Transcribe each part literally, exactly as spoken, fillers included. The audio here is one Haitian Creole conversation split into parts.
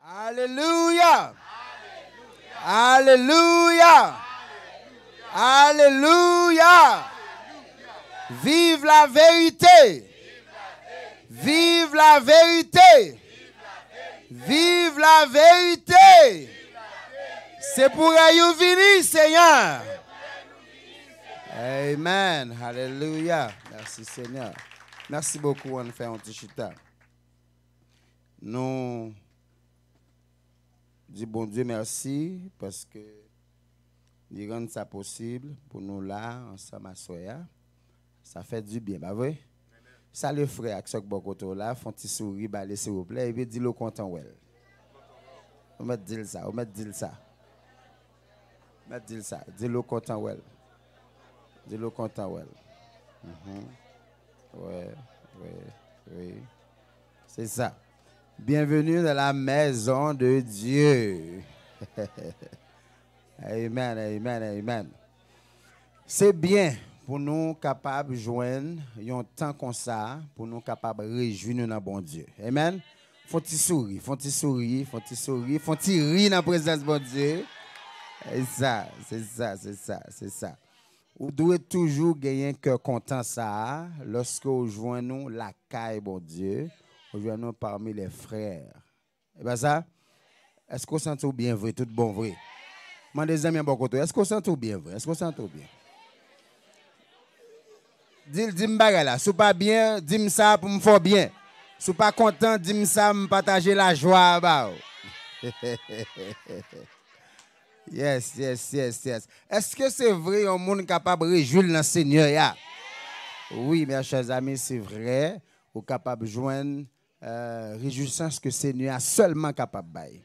Alelouya! Alelouya! Alelouya! Vive la vérité! Vive la vérité! Vive la vérité! Se pou rèy ou vini, Senyè! Amen. Alelouya. Mèsi, Senyè. Mèsi bokou. Ann fè yon ti chita. Nou di Bondye mèsi paske li rann sa posib pou nou la ansanm aswè a. Sa fè dibyen, pa vre? Salye frè ak sè k bò kote w la, fè yon ti souri ba li, silvouplè, epi di l ou kontan wè l. Ou mèt di l sa, ou mèt di l sa. Ou mèt di l sa, di l ou kontan wè l. Di l ou kontan wè l. Mhm. Wi, wi, wi. Se sa. Bienvenue dans la maison de Dieu. Amen, amen, amen. Se byen pou nou kapab jwenn yon tan konsa, pou nou kapab rejwi nou nan Bondye. Amen. Fè yon ti souri, fè yon ti souri, fè yon ti souri, fè yon ti ri nan prezans Bondye. Se sa, se sa, se sa, se sa. Ou dwe toujou genyen kè kontan sa a lòske w jwenn ou lakay Bondye, ou jwenn ou parmi les frères. E pa sa? Èske w santi w byen vre, tout bon vre? Mande zanmi an bò kote w, èske w santi w byen vre? Èske w santi w byen? Di l, di m bagay la. Si w pa byen, di m sa pou m fè w byen. Si w pa kontan, di m sa, m pataje lajwa a ba w. Yes, yes, yes, yes. Èske se vre yon moun kapab rejwi l nan Senyè a? Wi, mes chers amis, se vre. Ou kapab jwenn euh, rejwisans ke Senyè a sèlman kapab bay.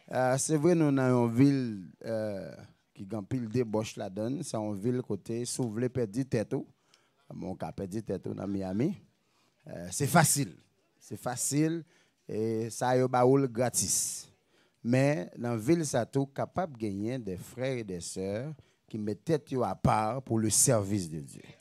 Euh, se vre, nou nan yon vil euh, ki gen anpil debòch ladan l. Se yon vil kote, si w vle pèdi tèt ou, bon, ou ka pèdi tèt ou nan Miami. Euh, se fasil. Se fasil. E sa yo ba ou l gratis. Men, nan vil sa tou, kapab genyen de frè e de sè ki met tèt yo apa pou le service de Dieu.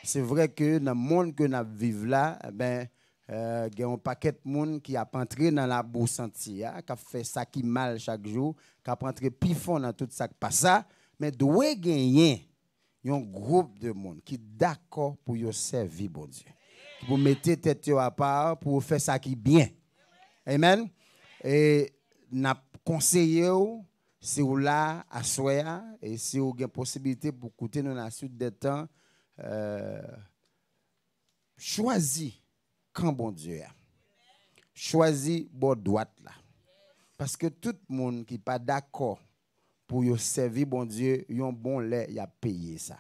Se vre ke nan mond ke n ap viv la, ben, euh, gen yon pakèt moun ki ap antre nan labou santi a, k ap fè sa ki mal chak jou, k ap antre pi fon nan tout sa k pa sa, men dwe genyen yon gwoup de moun ki dakò pou yo sèvi Bondye, ki pou mete tèt yo apa pou yo fè sa ki byen. Amen. E n ap konseye w, si w la aswè a, e si w gen posibilite pou koute nou nan suite de tan, euh, chwazi kan Bondye a. Chwazi bò dwat la. Paske tout moun ki pa dakò pou yo sèvi Bondye, yon bon lè y ap peye sa.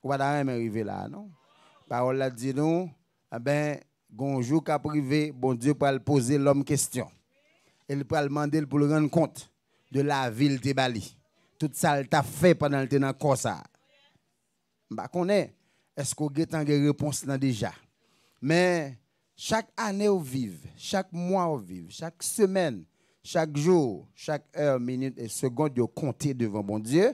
Ou pa ta renmen rive la a, non? Pawòl la di nou, enben, gon jou k ap rive, Bondye pral poze lòm kesyon. E l pral mande l pou l rann kont de lavi l te ba li. Tout sa l t ap fè pandan l te nan kò sa a. M pa konnen èske w gentan gen repons lan deja. Men, chak ane w viv, chak mwa w viv, chak semèn, chak jou, chak è, minit e segond yo konte devan Bondye.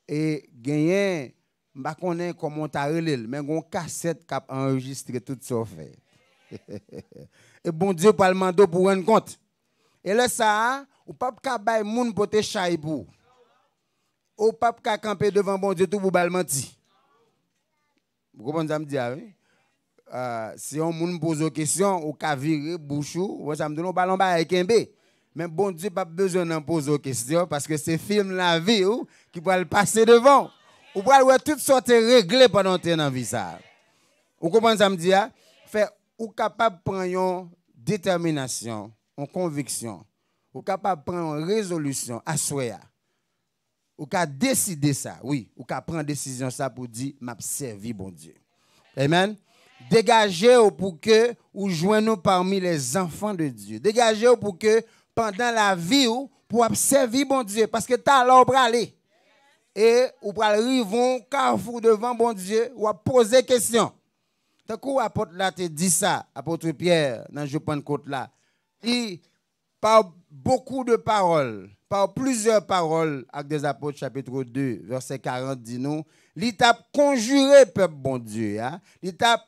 E genyen, m pa konnen kòman w ta rele l, men gen yon kasèt k ap anrejistre tout sa w fè. E Bondye pral mande w pou w rann kont. E lè sa a, ou p ap ka bay moun pote chay pou ou. Ou p ap ka kanpe devan Bondye tou pou ba l manti. Ou konprann sa m di a, wi? Ah, si yon moun poze w kesyon, ou ka vire bouch ou, ou wè sa m di w, ou ba l yon bagay kenbe. Men Bondye p ap bezwen nan poze w kesyon, paske se fim lavi w ki pral pase devan w. Ou pral wè tout sa w te regle pandan w te nan vi sa a. Ou konprann sa m di a? Fè ou kapab pran yon detèminasyon, yon konviksyon. Ou kapab pran yon rezolisyon aswè a. Ou ka deside sa, wi. Ou ka pran desizyon sa pou di, "M ap sèvi Bondye." Amen. Degaje w pou ke ou jwenn ou parmi les enfants de Dieu. Degaje w pou ke pandan lavi w, pou w ap sèvi Bondye. Paske talè w prale. E ou pral rive yon kafou devan Bondye, w ap poze kesyon. Tankou apot la te di sa, apot Pyè, nan jou Pannkot la, li par beaucoup de paroles, par plusieurs paroles, Actes des Apôtres chapitre deux, verset quarante di nou, li t ap konjire pèp Bondye a, li t ap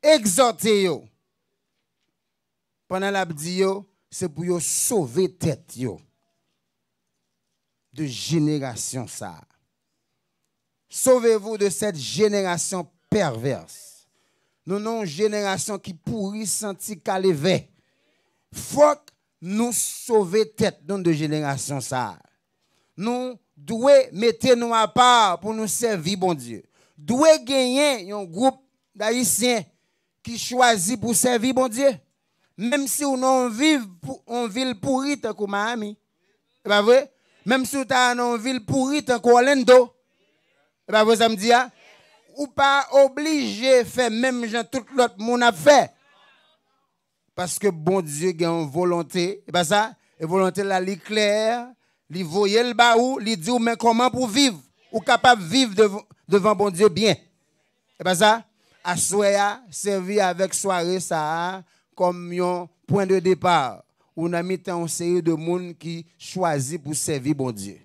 egzòte yo. Pandan l ap di yo, se pou yo sove tèt yo de jenerasyon sa a. Sauvez-vous de cette génération perverse. Nou nan yon jenerasyon ki pouri, santi, kale vè. Fòk nou sove tèt nou de jenerasyon sa a. Nou dwe mete nou apa pou nou sèvi Bondye. Dwe genyen yon gwoup d Ayisyen ki chwazi pou sèvi Bondye. Menm si w nan yon viv pou, yon vil pouri tankou Miami. E pa vre? Menm si w ta nan yon vil pouri tankou Orlando. E pa vre sa m di a? Ou pa oblije fè menm jan tout lòt moun ap fè. Paske Bondye gen yon volonte, e pa sa? E volonte la, li klè, li voye l ba ou, li di w men kòman pou w viv. Ou kapab viv dev-, devan Bondye byen. E pa sa? Aswè a, sèvi avèk sware sa a kòm yon pwen de depa. Ou nan mitan yon seri de moun ki chwazi pou sèvi Bondye.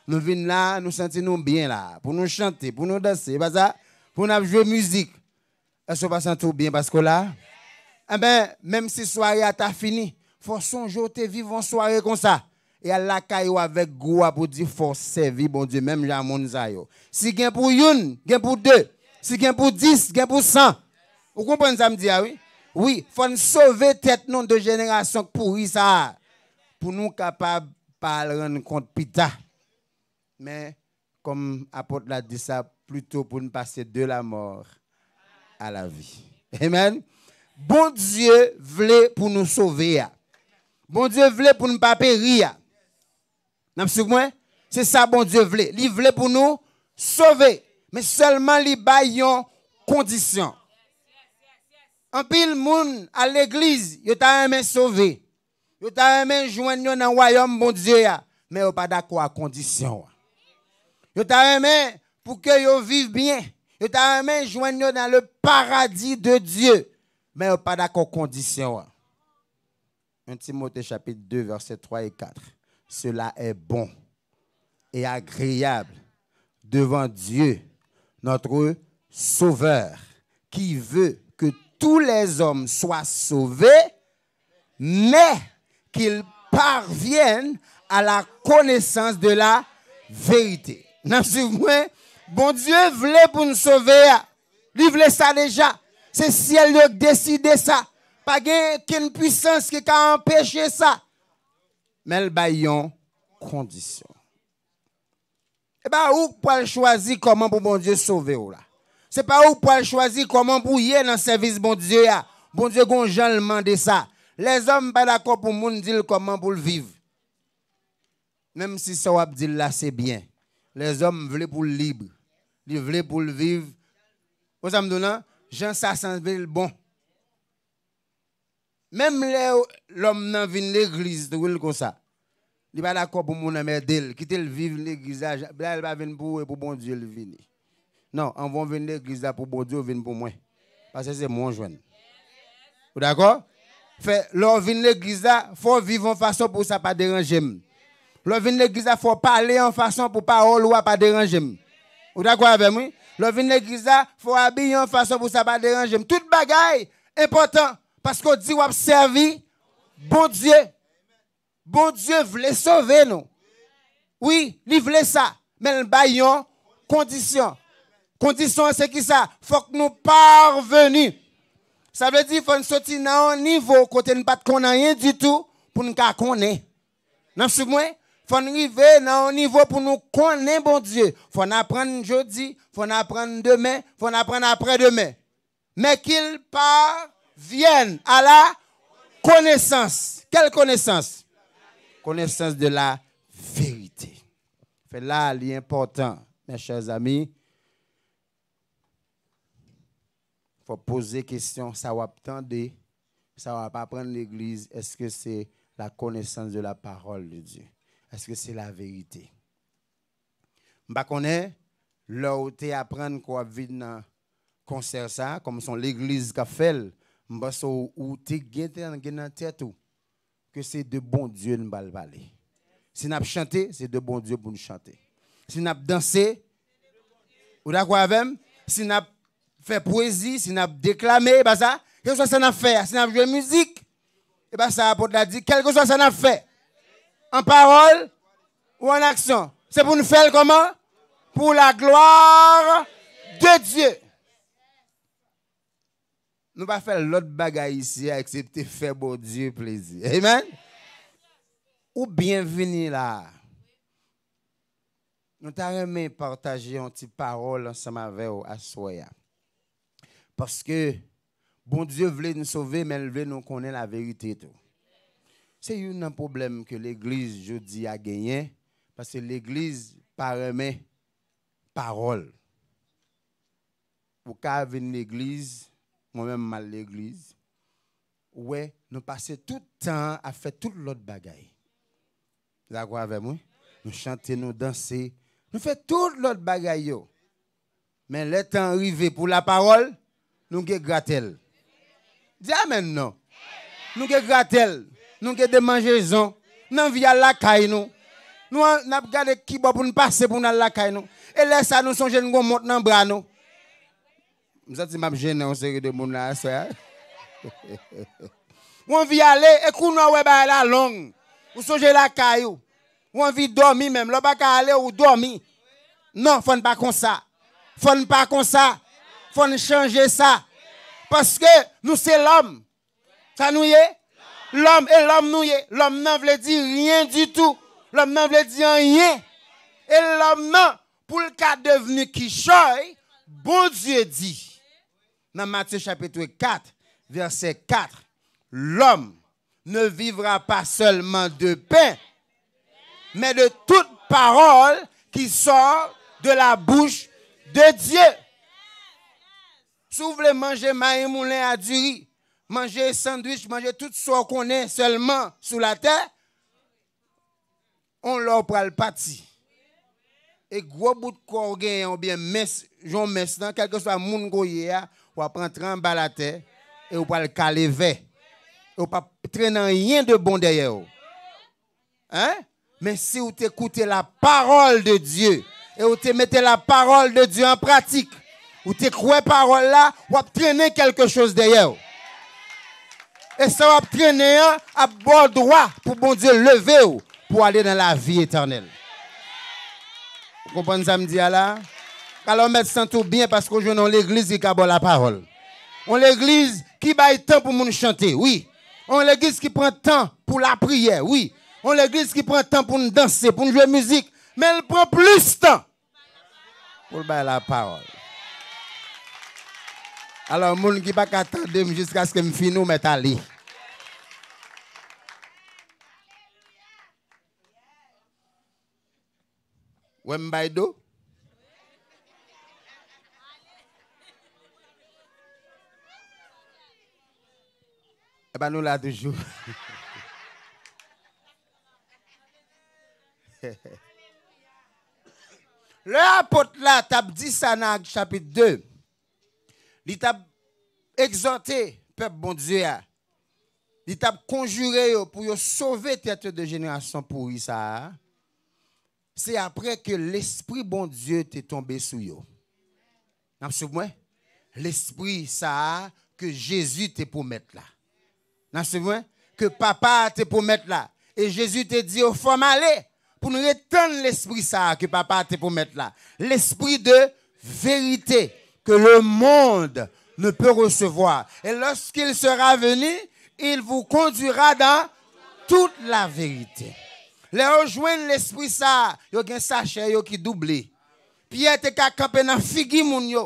Nou vin la, nou santi nou byen la, pou nou chante, pou nou danse, e pa sa? Pou n ap jwe mizik. Èske w pa santi w byen paske w la? Enben, menm si sware a ta fini, fò w sonje w te viv yon sware konsa. E al lakay ou avèk gou a pou di fò w sèvi Bondye menm jan moun sa yo. Si gen pou youn, gen pou de. Si gen pou dis, gen pou san. Ou konprann sa m di a, wi? Wi, fò n sove tèt nou de jenerasyon k pouri sa a. Pou nou kapab pa al rann kont pita. Men, kòm apot la di sa, plito pou n pase de la mort à la vie. Amen. Bondye vle pou nou sove a. Bondye vle pou n pa peri a. N ap swiv mwen? Se sa Bondye vle. Li vle pou nou sove. Men sèlman li bay yon kondisyon. Anpil moun al legliz, yo ta renmen sove. Yo ta renmen jwenn yo nan wayòm Bondye a, men yo pa dakò ak kondisyon an. Yo ta renmen pou ke yo viv byen. Yo ta renmen jwenn yo dans le paradis de Dieu, men yo pa dakò kondisyon an. Un Timothée chapitre deux, versets trois et quatre. Cela est bon et agréable devant Dieu, notre Sauveur, qui veut que tous les hommes soient sauvés, mais qu'ils parviennent à la connaissance de la vérité. N ap swiv mwen? Bondye vle pou n sove a. Li vle sa deja. Se syèl yo k deside sa. Pa gen okenn pwisans ki ka anpeche sa. Men l bay yon kondisyon. E pa ou k pral chwazi kòman pou Bondye sove w la. Se pa ou k pral chwazi kòman pou w ye nan sèvis Bondye a. Bondye gon jan l mande sa. Lèzòm pa dakò pou moun di l kòman pou l viv. Menm si sa w ap di l la se byen. Lèzòm vle pou l lib. Li vle pou l viv. Ou sa m di w lan? Jan sa sanble l bon. Menm lè lòm nan vin legliz tou, wi, l konsa. Li pa dakò pou moun anmède l. Kite l viv legliz la. Bagay la pa vin pou ou, e pou Bondye l vini. Non, anvan w vin legliz la pou Bondye, w vin pou mwen. Paske se mwen w jwenn. Ou dakò? Fè, lè w vin legliz la, fò w viv yon fason pou sa pa deranje m. Lè w vin legliz la, fò w pale yon fason pou pawòl ou a pa deranje m. Ou dakò avè m, wi? Lè w vin legliz la, fò w abiye yon fason pou sa pa deranje m. Tout bagay enpòtan. Paske w di w ap sèvi Bondye. Bondye vle sove nou. Wi, li vle sa. Men l bay yon kondisyon. Kondisyon an se ki sa? Fòk nou parveni. Sa vle di fò n soti nan yon nivo kote n pa t konn anyen ditou pou n ka konnen. N ap swiv mwen? Fò n rive nan yon nivo pou nou konnen Bondye. Fò n aprann jodi, fò n aprann demen, fò n aprann aprèdemen. Mais qu'ils parviennent à la connaissance. Quelle connaissance? Connaissance de la vérité. Fè la, li enpòtan, mes chers amis. Fò poze kesyon, sa w ap tande, sa w ap aprann legliz, èske se la connaissance de la parole de Dieu? Èske se la verite? M pa konnen, lè w te aprann ke w ap vin nan konsè sa, kòm se yon legliz k ap fè l, m panse w, ou te gentan gen nan tèt ou ke se de Bondye n pral pale. Si n ap chante, se de Bondye pou n chante. Si n ap danse, ou dakò avè m? Si n ap fè pwezi, si n ap deklame, e pa sa? Kèlkeswa sa n ap fè a, si n ap jwe mizik, E pa sa apot la di, kèlkeswa sa n ap fè, an pawòl ou an aksyon, se pou n fè l kòman? Pour la gloire de Dieu. Nou pa fè lòt bagay isi a eksepte fè Bondye plezi. Amen. Ou byenvini la. Nou ta renmen pataje yon ti pawòl ansanm avè w aswè a. Paske Bondye vle n sove, men l vle nou konnen laverite tou. Se youn nan pwoblèm ke legliz jodi a genyen, paske legliz pa renmen pawòl. Ou ka vin legliz, mwen menm m al legliz, ou wè, nou pase tout tan an ap fè tout lòt bagay. Dakò avè m, wi? Nou chante, nou danse, nou fè tout lòt bagay yo. Men lè tan an rive pou lapawòl, nou gen gratèl. Di amèn non. Nou gen gratèl, nou gen demanjezon, n anvi al lakay nou. Nou an, n ap gade ki bò pou n pase pou n al lakay nou. E lè sa a, nou sonje n gen yon mont nan bra nou. M santi m ap jennen yon seri de moun la aswè a. Ou anvi ale, e kounye a w wè bagay la long. Ou sonje lakay ou. Ou anvi dòmi menm. Lè w pa ka ale, ou dòmi. Non, fò n pa konsa. Fò n pa konsa. Fò n chanje sa. Paske nou se lòm. Sa nou ye? Lòm, e lòm nou ye. Lòm nan vle di ryen ditou. Lòm nan vle di anyen. E lòm nan, pou l ka devni kichòy, Bondye di, nan Matye chapit kat, vèsè kat, l'homme ne vivra pas seulement de pain, mais de toute parole qui sort de la bouche de Dieu. Si w vle manje mayi moulen a diri, manje sandwich, manje tout sa w konnen sèlman sou latè, on lè w pral pati. E gwo bout kò w genyen oubyen mens, jan w mens lan, kèlkeswa moun ke w ye a, w ap antre anba latè e w pral kale vè. E w p ap trennen anyen de bon dèyè w. Hein? Men si w te koute la parole de Dieu e w te mete la parole de Dieu en pratique, ou te kwè pawòl la, w ap trennen kèlke choz dèyè w. E sa w ap trennen an ap ba w dwa pou Bondye leve w pou w ale nan lavi etènèl. Ou konprann sa m di a la? Alò, mèt santi w byen paske w jwenn yon legliz ki ka ba w lapawòl. Yon legliz ki bay tan pou moun chante, wi. Yon legliz ki pran tan pou lapriyè, wi. Yon legliz ki pran tan pou n danse, pou n jwe mizik. Men l pran plis tan pou l bay lapawòl. Alò, moun ki pa ka tande m jiskaske m fini, ou mèt ale. Wè m bay do? Epa nou la toujou. Lè apot la t ap di sa nan Ak chapit de, li t ap egzòte pèp Bondye a, li t ap konjire yo pou yo sove tèt yo de jenerasyon pouri sa a, se apre ke Lespri Bondye te tonbe sou yo. N ap suiv mwen? Lespri sa a ke Jezi te pwomèt la. N ap suiv mwen? Ke Papa a te pwomèt la. E Jezi te di yo, fò m ale pou n ret tann Lespri sa a ke Papa a te pwomèt la. Lespri de vérité que le monde ne peut recevoir. Et lorsqu'il sera venu, il vous conduira dans toute la vérité. Lè yo jwenn Lespri sa a, yo gen sachè yo ki double. Pyè te ka kanpe nan figi moun yo.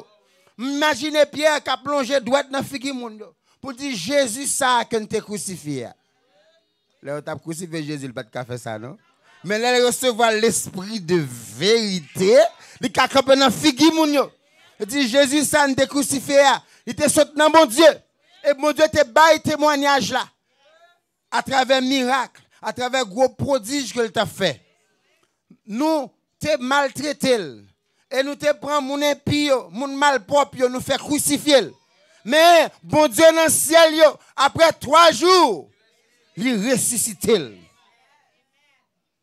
Imajine Pyè k ap lonje dwèt nan figi moun yo pou di, Jezi sa a ke n te krisifye a. Lè yo t ap krisifye Jezi, li pa t ka fè sa, non. Men lè l resevwa Lespri de verite, li ka kanpe nan figi moun yo. Li di, Jezi sa a n te krisifye a, li te sot nan Bondye. E Bondye te bay temwayaj la atravè mirak, atravè gwo pwodij ke l t ap fè. Nou te maltrete l. E nou te pran moun enpi yo, moun malpwòp yo, nou fè krisifye l. Men, Bondye nan syèl yo, apre twa jou, li resisite l.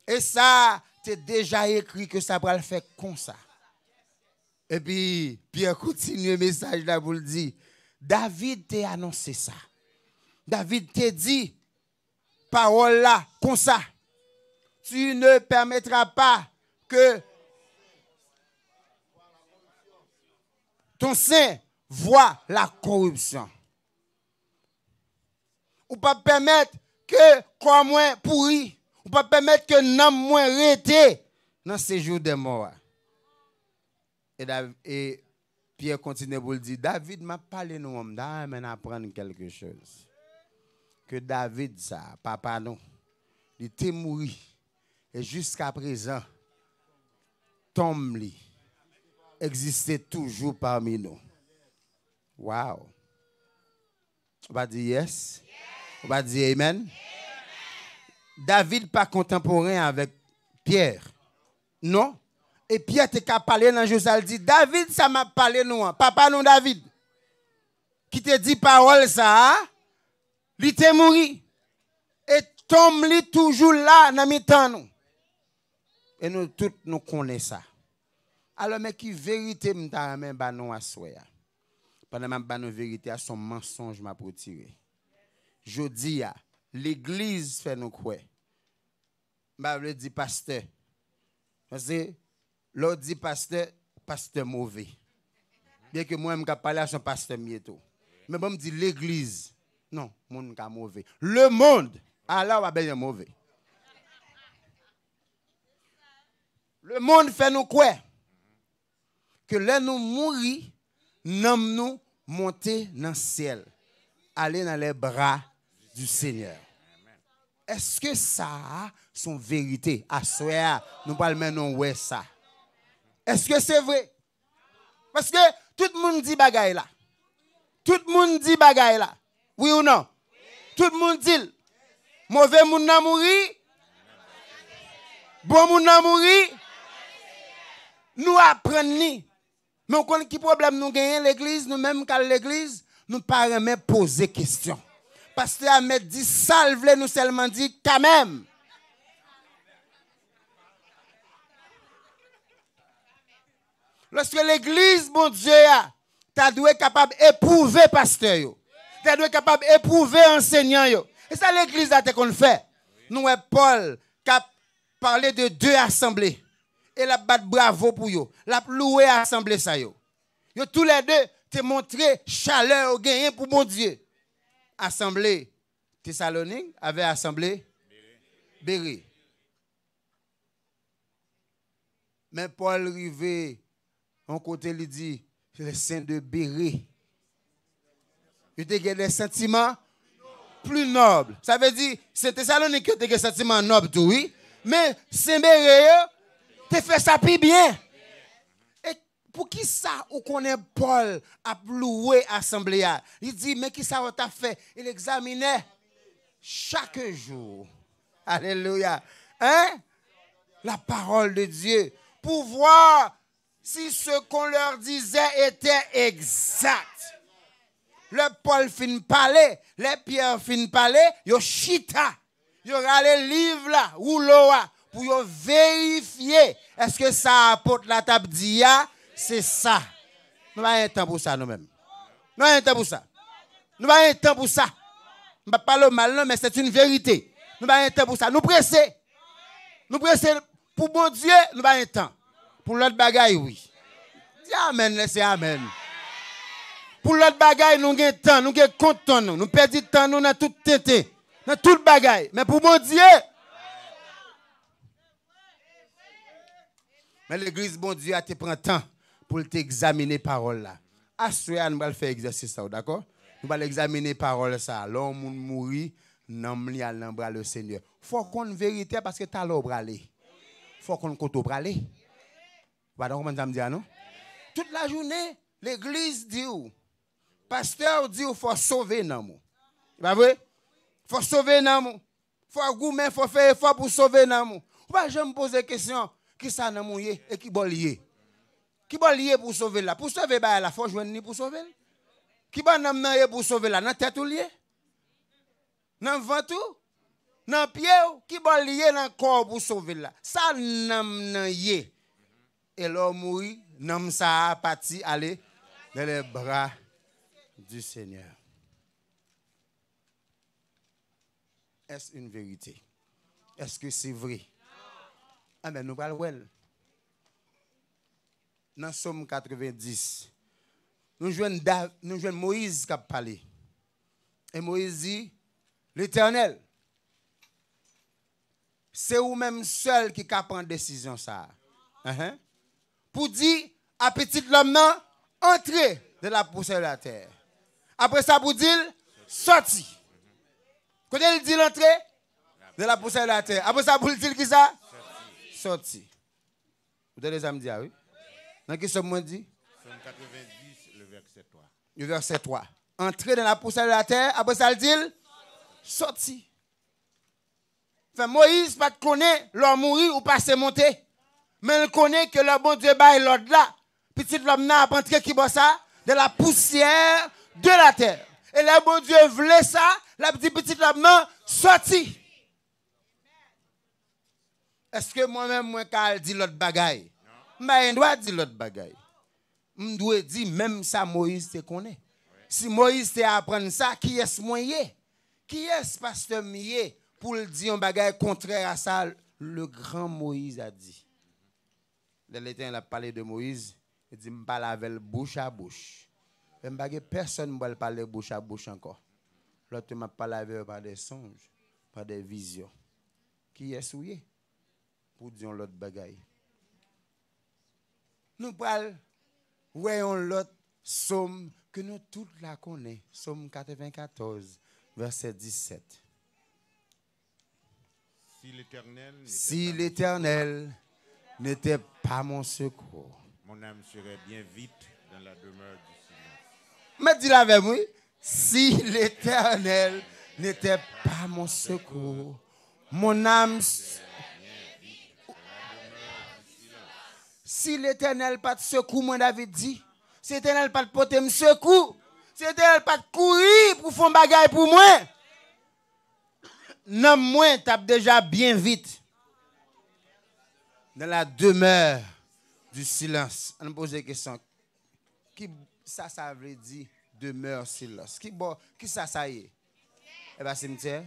E sa te deja ekri ke sa pral fèt konsa. Epi, Pyè kontinye mesaj la pou l di, David te anonse sa. David te di, pawòl la konsa. Tu ne permettras pas que ton sein voie la corruption. Ou p ap pèmèt ke kò mwen pouri. Ou p ap pèmèt ke nanm mwen rete nan sejou dè mò a. E, Dav- e Pyè kontinye pou l di, David, m ap pale nou an, m ta renmen n aprann kèlke choz. Ke David sa, papa nou, li te mouri. E jiska prezan, tonm li egziste toujou pami nou. Wow! Ou pa di yes? Ou pa di amen? David pa kontanporen avèk Pyè. Non. E Pyè te ka pale nan jou sa, l di, David sa m ap pale nou an, papa nou David, ki te di pawòl sa a, li te mouri. E tonm li toujou la nan mitan nou. E nou tout nou konnen sa. Alò, men ki verite m ta renmen ba nou aswè a. Pandan m ap ba nou verite a, se yon mansonj m ap retire. Jodi a, legliz fè nou kwè. M pa vle di pastè. Paske lè w di pastè, pastè move. Byenke mwen, m ka pale a, se yon pastè m ye tou. Men bon, m di legliz. Non, moun ka move. Lemonn, ala w pa bezwen move. Lemonn fè nou kwè ke lè nou mouri, nanm nou monte nan syèl, ale dans les bras du Seigneur. Èske sa a se yon verite? Aswè a, nou pral mennen w wè sa. Èske se vre? Paske tout moun di bagay la. Tout moun di bagay la. Wi ou non? Tout moun di l. Move moun nan mouri. Bon moun nan mouri. Nou aprann li. Men w konn ki pwoblèm nou genyen legliz, nou menm k al legliz, nou pa renmen poze kesyon. Pastè a mèt di sa l vle, nou sèlman di kanmenm. Lòske legliz Bondye a ta dwe kapab epwouve pastè yo, ta dwe kapab epwouve ansèyan yo. E sa legliz la te konn fè. Nou wè Pòl k ap pale de de asanble. E l ap bat bravo pou yo. L ap louwe asanble sa yo. Yo toulède te montre chalè yo genyen pou Bondye. Asanble Tesalonik avè asanble Bere. Men Pòl rive yon kote, li di, se le sen de Bere. Yo te gen de santiman pli nòb. Sa vle di, se Tesalonik yo te gen santiman nòb tou, wi. Men sen Bere yo te fè sa pi byen. E poukisa ou konnen Pòl ap louwe asanble a? Li di, men kisa yo t ap fè? Il examinait chaque jour. Alelouya. Hein? La parole de Dieu. Pour voir si ce qu'on leur disait était exact. Lè Pòl fin pale, lè Pyè fin pale, yo chita. Yo rale liv la, woulo a, pou yo verifye èske sa apot la t ap di a, se sa. Nou pa gen tan pou sa nou menm. Nou pa gen tan pou sa. Nou pa gen tan pou sa. M p ap pale w mal non, men se yon verite. Nou pa gen tan pou sa. Nou prese. Nou prese pou Bondye, nou pa gen tan. Pou lòt bagay, wi. Di amèn, lè se amèn. Pou lòt bagay, nou gen tan, nou gen kont tan nou. Nou pèdi tan nou nan tout tenten, nan tout bagay. Men pou Bondye, men legliz Bondye a te pran tan pou l te egzamine pawòl la. Aswè a, nou pral fè egzèsis sa, w dakò? Nou pral egzamine pawòl sa a. Lè yon moun mouri, nanm li al nan bra le Senyè. Fò w konn verite a, paske talè w prale. Fò w konn kote w prale. Ou pa t konprann sa m di a, non? Tout lajounen, legliz di w, pastè w di w fò w sove nanm ou. E pa vre? Fò w sove nanm ou. Fò w goumen, fò w fè efò pou w sove nanm ou. Ou pa janm poze kesyon, kisa nanm ou ye e ki bò l ye? Ki bò l ye pou w sove l la? Pou w sove bagay la, fò w jwenn li pou w sove l. Ki bò nanm nan ye pou w sove l la? Nan tèt ou l ye? Nan vant ou? Nan pye w? Ki bò l ye nan kò w pou w sove l la? Sa nanm nan ye? E lè w mouri, nanm sa a pati ale dans les bras du Seigneur. Est-ce une vérité? Èske se vre? Amèn, nou pral wè l. Nan Sòm katrevendis, nou jwenn Da-, nou jwenn Moyiz k ap pale. E Moyiz di, Letènèl, se ou menm sèl ki ka pran desizyon sa a. Enhen. Pou di a pitit lòm nan, antre de la poussière de la terre. Apre sa, pou di l, sòti. Kote l di l antre? De la poussière de la terre. Apre sa, pou l di l ki sa? Sòti. Ou tande sa m di a, wi? Nan ki sòm mwen di? Sòm katrevendis, le vèsè twa. Le vèsè twa. Antre de la poussière de la terre, apre sa, l di l, sòti. Fè Moyiz pa t konnen lè w mouri, ou pase monte. Men l konnen ke lè Bondye bay lòd la, pitit lòm nan ap antre kibò sa? De la poussière de la terre. E lè Bondye vle sa, l ap di pitit lòm nan, sòti. Èske mwen menm, mwen ka al di lòt bagay? M pa gen dwa di lòt bagay. M dwe di menm sa Moyiz te konnen. Si Moyiz te aprann sa, kiyès mwen ye? Kiyès pastè m ye pou l di yon bagay kontrè a sa le grand Moïse a dit? Lè Letènèl ap pale de Moyiz, li di, "M pale avè l bouch a bouch. Men m pa gen pèsonn m pral pale bouch a bouch ankò. Lòt yo, m ap pale avè yo pa de sonj, pa de vizyon." Kiyès ou ye pou di yon lòt bagay? Nou pral wè yon lòt sòm ke nou tout la konnen, Sòm katrevenkatòz, vèsè disèt. Si l'Éternel n'était Si pas mon l'Éternel n'était pas mon secours. Mon âme serait bien vite dans la demeure du silence. Mèt di l avè m, wi. Si l'Éternel n'était pas mon secours, mon âme s- Si Letènèl pa t sekou mwen, David di, si Letènèl pa t pote m sekou, si Letènèl pa t kouri pou fè yon bagay pou mwen, nanm mwen t ap deja byen vit dans la demeure du silence. Ann poze kesyon. Ki sa sa vle di, demeure silence? Ki bò, ki sa sa ye? E pa simtyè?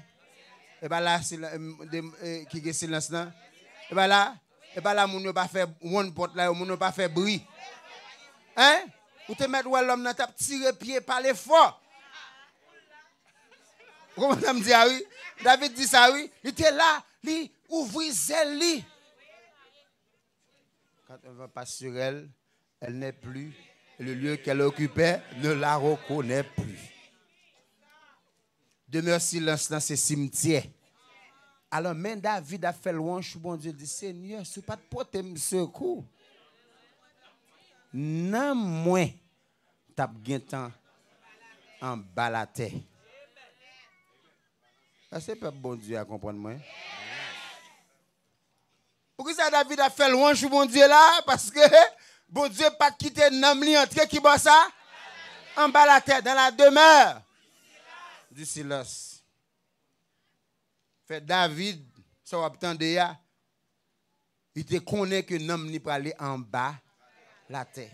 E pa la sila-, em, de, e, ki gen silans lan? E pa la? E pa la moun yo pa fè wonn pòt la yo, moun yo pa fè bri? Hein? Ou te mèt wè lòm nan t ap tire pye, pale fò. Ou konprann sa m di a, wi? David di sa, wi. Li te la, li ouvri zèl li. Quand un vent passe sur elle, elle n'est plus. Et le lieu qu'elle occupait ne la reconnaît plus. Demè silans lan se simtyè. Alò, men David ap fè lwanj pou Bondye, li di, Senyè, si w pa t pote m sekou, nanm mwen t ap gentan anba latè. Èske pèp Bondye a konprann mwen? Poukisa David ap fè lwanj pou Bondye la? Paske Bondye pa t kite nanm li antre kibò sa? Anba latè, dans la demeure du silence. Fè David, sa w ap tande a, li te konnen ke nanm li prale anba latè.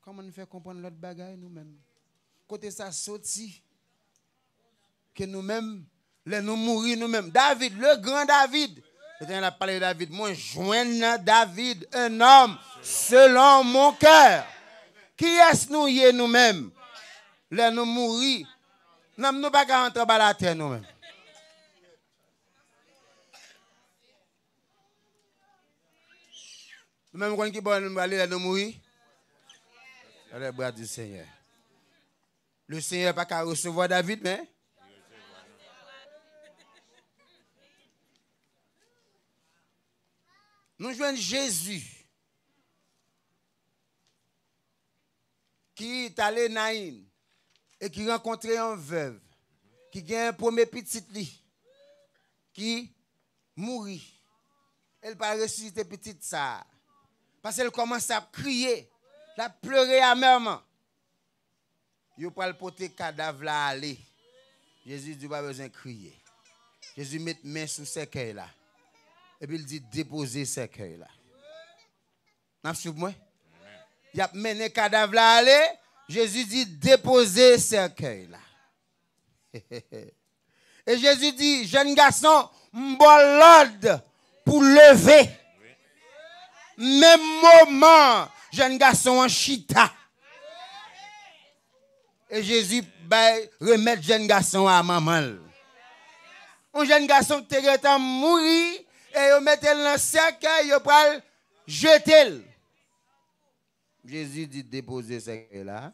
Kòman n fè konprann lòt bagay nou menm? Kote sa soti? Ke nou menm, lè nou mouri nou menm. David, le grand David. Letènèl ap pale de David. Mwen jwenn nan David, un homme selon mon cœur. Kiyès nou ye nou menm? Lè nou mouri, nanm nou pa ka antre anba latè nou menm. Nou menm konn ki bò nou prale lè nou mouri? Dans les bras du Seigneur. Le Senyè pa ka resevwa David, men nou jwenn Jezi ki t ale Nayin e ki rankontre yon vèv ki gen premye pitit li ki mouri. E l pa resisite pitit sa a. Paske l kòmanse ap kriye. L ap plere amèman. Yo pral pote kadav la ale. Jezi di, "Ou pa bezwen kriye." Jezi met men sou sèkèy la. Epi l di, "Depoze sèkèy la." N ap swiv mwen? Y ap mennen kadav la ale. Jezi di, "Depoze sèkèy la." E Jezi di, jèn gason, m ba w lòd pou leve. Menm moman, jèn gason an chita. E Jezi bay remèt jèn gason an a manman l. Yon jèn gason ki te gentan mouri, e yo mete l nan sèkèy, yo pral jete l. Jezi di, depoze sèkèy la.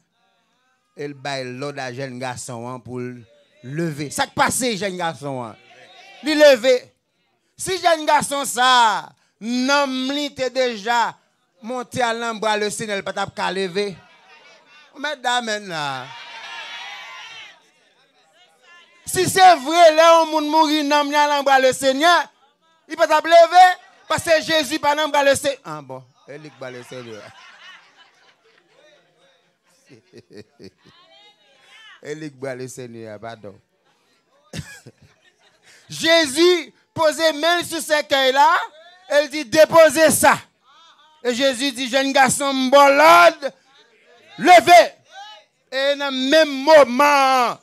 E l bay lòd a jèn gason an pou l leve. Sa k pase jèn gason an? Li leve. Si jèn gason sa a, nanm li te deja monte al nan bra Lesenyè, li pa t ap ka leve. Ou mèt damèn la. Si se vre, lè yon moun mouri, nanm li al nan bra Lesenyè, li pa t ap leve, paske Jezi pa nan bra Lesenyè. Ah bon, e li k bra Lesenyè a. E li k bra Lesenyè a, padon. Jezi poze men l sou sèkèy la, e l di, depoze sa. E Jezi di, jèn gason, m ba w lòd, leve. E nan menm moman an,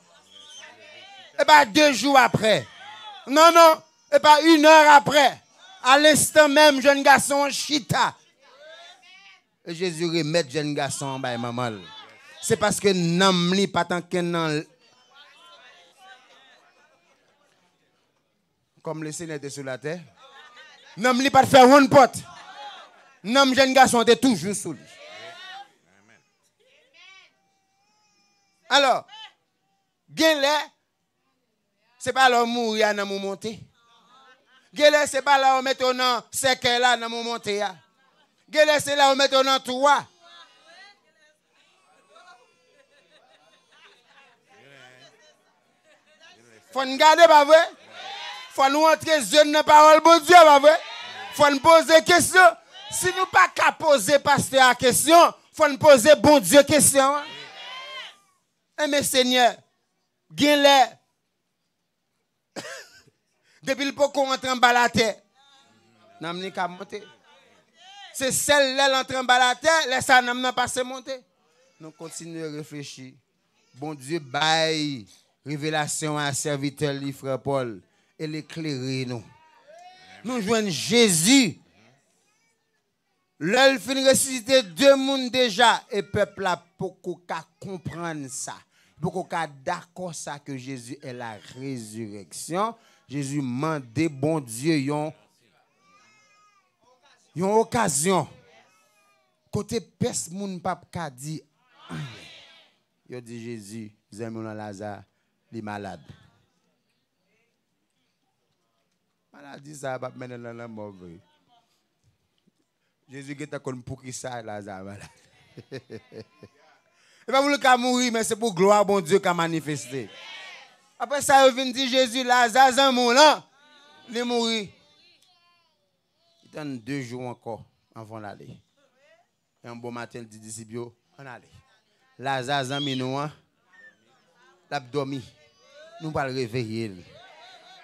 e pa de jou apre. Non, non, e pa inè apre. A lenstan menm, jèn gason an chita. E Jezi remèt jèn gason an bay manman l. Se paske nanm li pa t ankenn nan l. Kòm Lesenyè te sou latè, nanm li pa t fè wonn pòt. Nanm jèn gason an te toujou sou li. Alò, genlè, se pa lè w mouri a nanm ou monte. Genlè, se pa lè yo mete w nan sèkèy la nanm ou monte a. Genlè, se lè yo mete w nan twou a. Fò n gade, pa vre? Fò nou antre zye n nan pawòl Bondye, pa vre? Fò n poze kesyon. Si nou pa ka poze pastè a kesyon, fò n poze Bondye kesyon an. Enben, Senyè, genlè, depi l poko antre anba latè, nanm li ka monte. Se sèl lè l antre anba latè, lè sa nanm nan pase monte. Nou kontinye reflechi. Bondye bay revelasyon a sèvitè li, frè Pòl, e l eklere nou. Nou jwenn Jezi. Lè l fin resisite de moun deja, e pèp la poko ka konprann sa. Poko ka dakò sa ke Jezi è la rezireksyon. Jezi mande Bondye yon, yon okazyon kote pès moun p ap ka di anyen. Yo di Jezi, zanmi w lan Laza, li malad. Maladi sa a p ap mennen l nan lanmò vre. Jezi gentan konn poukisa Laza malad. E pa pou l ka mouri, men se pou glwa Bondye ka manifeste. Apre sa, yo vin di Jezi, Laza, zanmi w lan, li mouri. Li tann de jou ankò anvan l ale. E yon bon maten, l di disip yo, ann ale. Laza, zanmi nou an, l ap dòmi. Nou pral reveye l.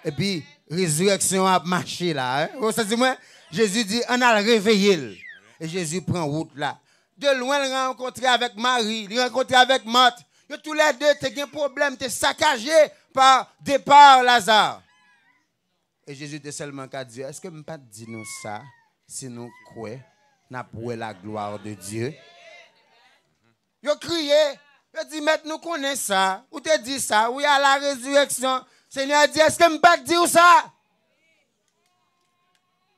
Epi, rezireksyon an ap mache la, en. Ou santi mwen? Jezi di, ann al reveye l. E Jezi pran wout la. De lwen, l rankontre avèk Mari, li rankontre avèk Mat. Yo toulède te gen pwoblèm, te sakaje pa depa Laza. E Jezi te sèlman ka di yo, èske m pa t di nou sa, si nou kwè, n ap wè la gloire de Dieu? Yo kriye, yo di, Mèt, nou konnen sa, ou te di sa, wi, a la rezireksyon. Senyè a di, èske m pa t di w sa?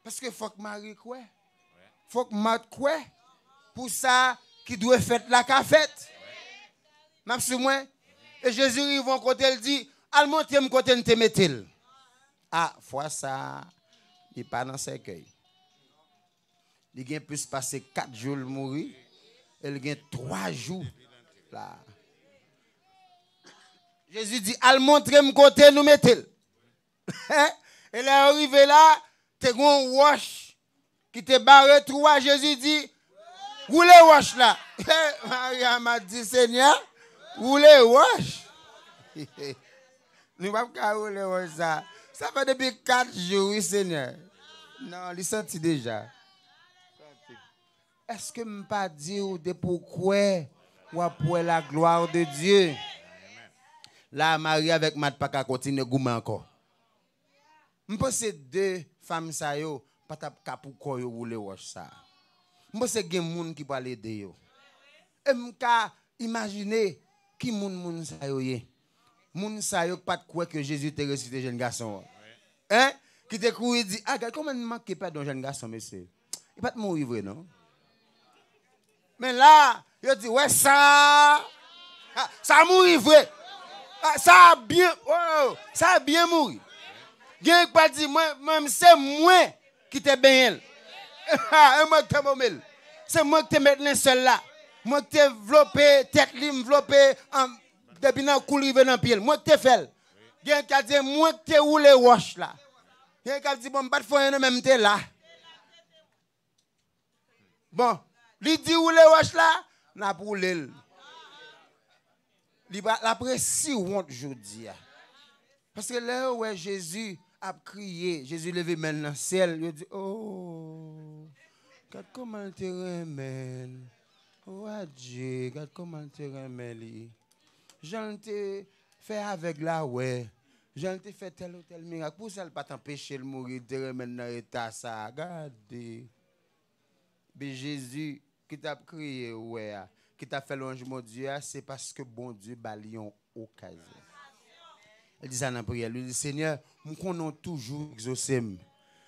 Paske fòk Mari kwè. Fòk Mat kwè pou sa ki dwe fèt la ka fèt. N ap swiv mwen? E Jezi rive yon kote, l di, al montre m kote n te mete l. A, fwa sa a, li pa nan sèkèy. Li gen plis pase kat jou l mouri, e l gen twa jou la. Jezi di, al montre m kote nou mete l. E lè yo rive la, te gen yon wòch ki te bare twou a. Jezi di, woule wòch la. Mari a Mat di, Senyè, woule wòch? Nou p ap ka woule wòch sa. Sa fè depi kat jou, wi, Senyè. Non, li santi deja. Èske m pa di w, depi w kwè, w ap wè la gloire de Dieu? La, Mari avèk Mat pa ka kontinye goumen ankò. M panse de fanm sa yo pa t ap ka pou kò yo woule wòch sa a. M panse gen moun ki pral ede yo. E m ka imajine ki moun moun sa yo ye. Moun sa yo k pa t kwè ke Jezi te resisite jèn gason an. Hein? Ki te kouri di, "Ah, gad kòman n manke pèdi yon jèn gason, mesye. Li pa t mouri vre, non." Men la, yo di, "Wè sa, sa mouri vre. Ah, sa byen, oh, sa byen mouri." Gen ki pral di, "Mwen, mwen, se mwen ki te benyen l. E mwen ki te bonmen l. Se mwen ki te met lensèl la. Mwen ki te vlope tèt li, m vlope, an, depi nan kou l rive nan pye l. Mwen ki te fè l." Gen ki ap di, "Mwen ki te woule wòch la." Gen ki ap di, "Bon, m pa t fè anyen non, men m te la." Bon, li di woule wòch la, n ap woule l. Li pa, l ap resi wont jodi a. Paske lè yo wè Jezi ap kriye, Jezi leve men l nan syèl, yo di, "Oh, gad kòman l te renmen l. Oh, adje, gad kòman l te renmen li. Jan l te fè avèg la wè. Jan l te fè tèl ou tèl mirak. Pou sa l pa t anpeche l mouri, l te renmen l nan eta sa a. Gade." Bi Jezi ki t ap kriye ou wè a, ki t ap fè lwanj Bondye a, se paske Bondye ba li yon okazyon. Li di sa nan priyè l, li di, "Senyè, m konnen w toujou egzose m.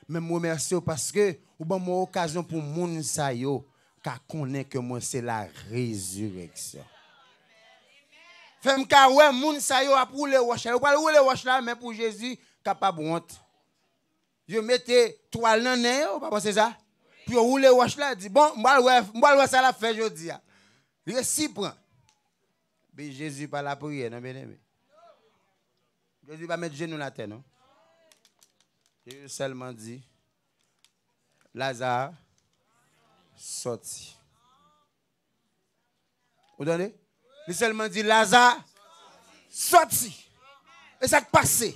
Men m remèsye w paske ou ban m yon okazyon pou moun sa yo ka konnen ke mwen se la rezireksyon." Fè m ka wè moun sa yo ap woule wòch la. Yo pral woule wòch la, men pou Jezi kapab wont. Yo mete twal nan nen yo, ou pa panse sa? Pou yo woule wòch la, di, "Bon, m pral wè, m pral wè sa l ap fè jodi a." Li resi pran. Men Jezi pa lapriyè, non, byeneme. Jezi pa met jenou l atè, non. Jezi sèlman di, "Laza, sòti." Ou tande? Li sèlman di, "Laza, sòti." E sa k pase?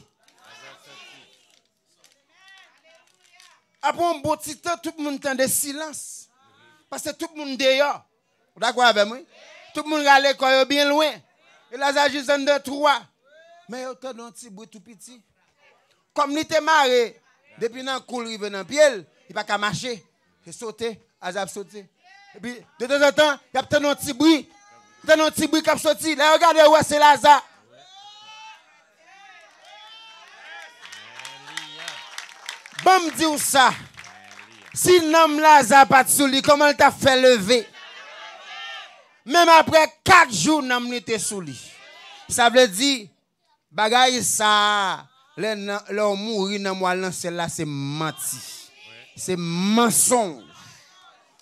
Apre yon bon ti tan, tout moun tande silans. Paske tout moun deyò. Ou dakò avè m, wi? Tout moun rale kò yo byen lwen. E Laza jis anndan twou a. Men yo tande yon ti bri tou piti. Kòm li te mare, depi nan kou l rive nan pye l, li pa ka mache. Se sote, Laza ap sote. Epi, detanzantan, y ap tande yon ti bri. Tande yon ti bri k ap soti. Lè yo gade, yo wè se Laza. Ban m di w sa. Si nanm Laza pa t sou li, kòman l t ap fè leve? Menm apre kat jou, nanm li te sou li. Sa vle di, bagay sa a, lè nan, lè w mouri, nanm ou al nan syèl la, se manti. Se mansonj.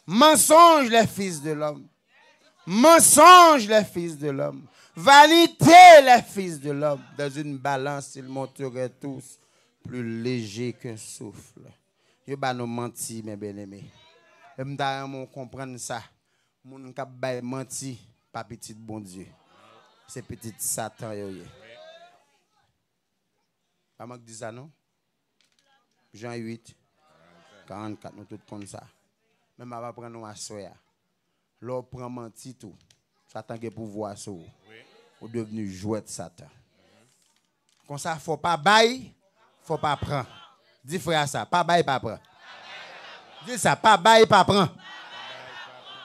Mensonge, les fils de l'homme. Mensonge, les fils de l'homme. Vanité, les fils de l'homme. Dans une balance, ils monteraient tous plus légers qu'un souffle. Yo ba nou manti, men byeneme. E m ta renmen w konprann sa. Moun k ap bay manti, pa pitit Bondye. Se pitit Satan yo ye. Pa mank di sa, non? Jan uit, karannkat, nou tout konn sa. Men m ap aprann nou aswè a. Lè w pran manti tou, Satan gen pouvwa sou ou. Ou devni jwèt Satan. Konsa, fò pa bay, fò pa pran. Di frè a sa, pa bay, pa pran. Di sa, pa bay, pa pran.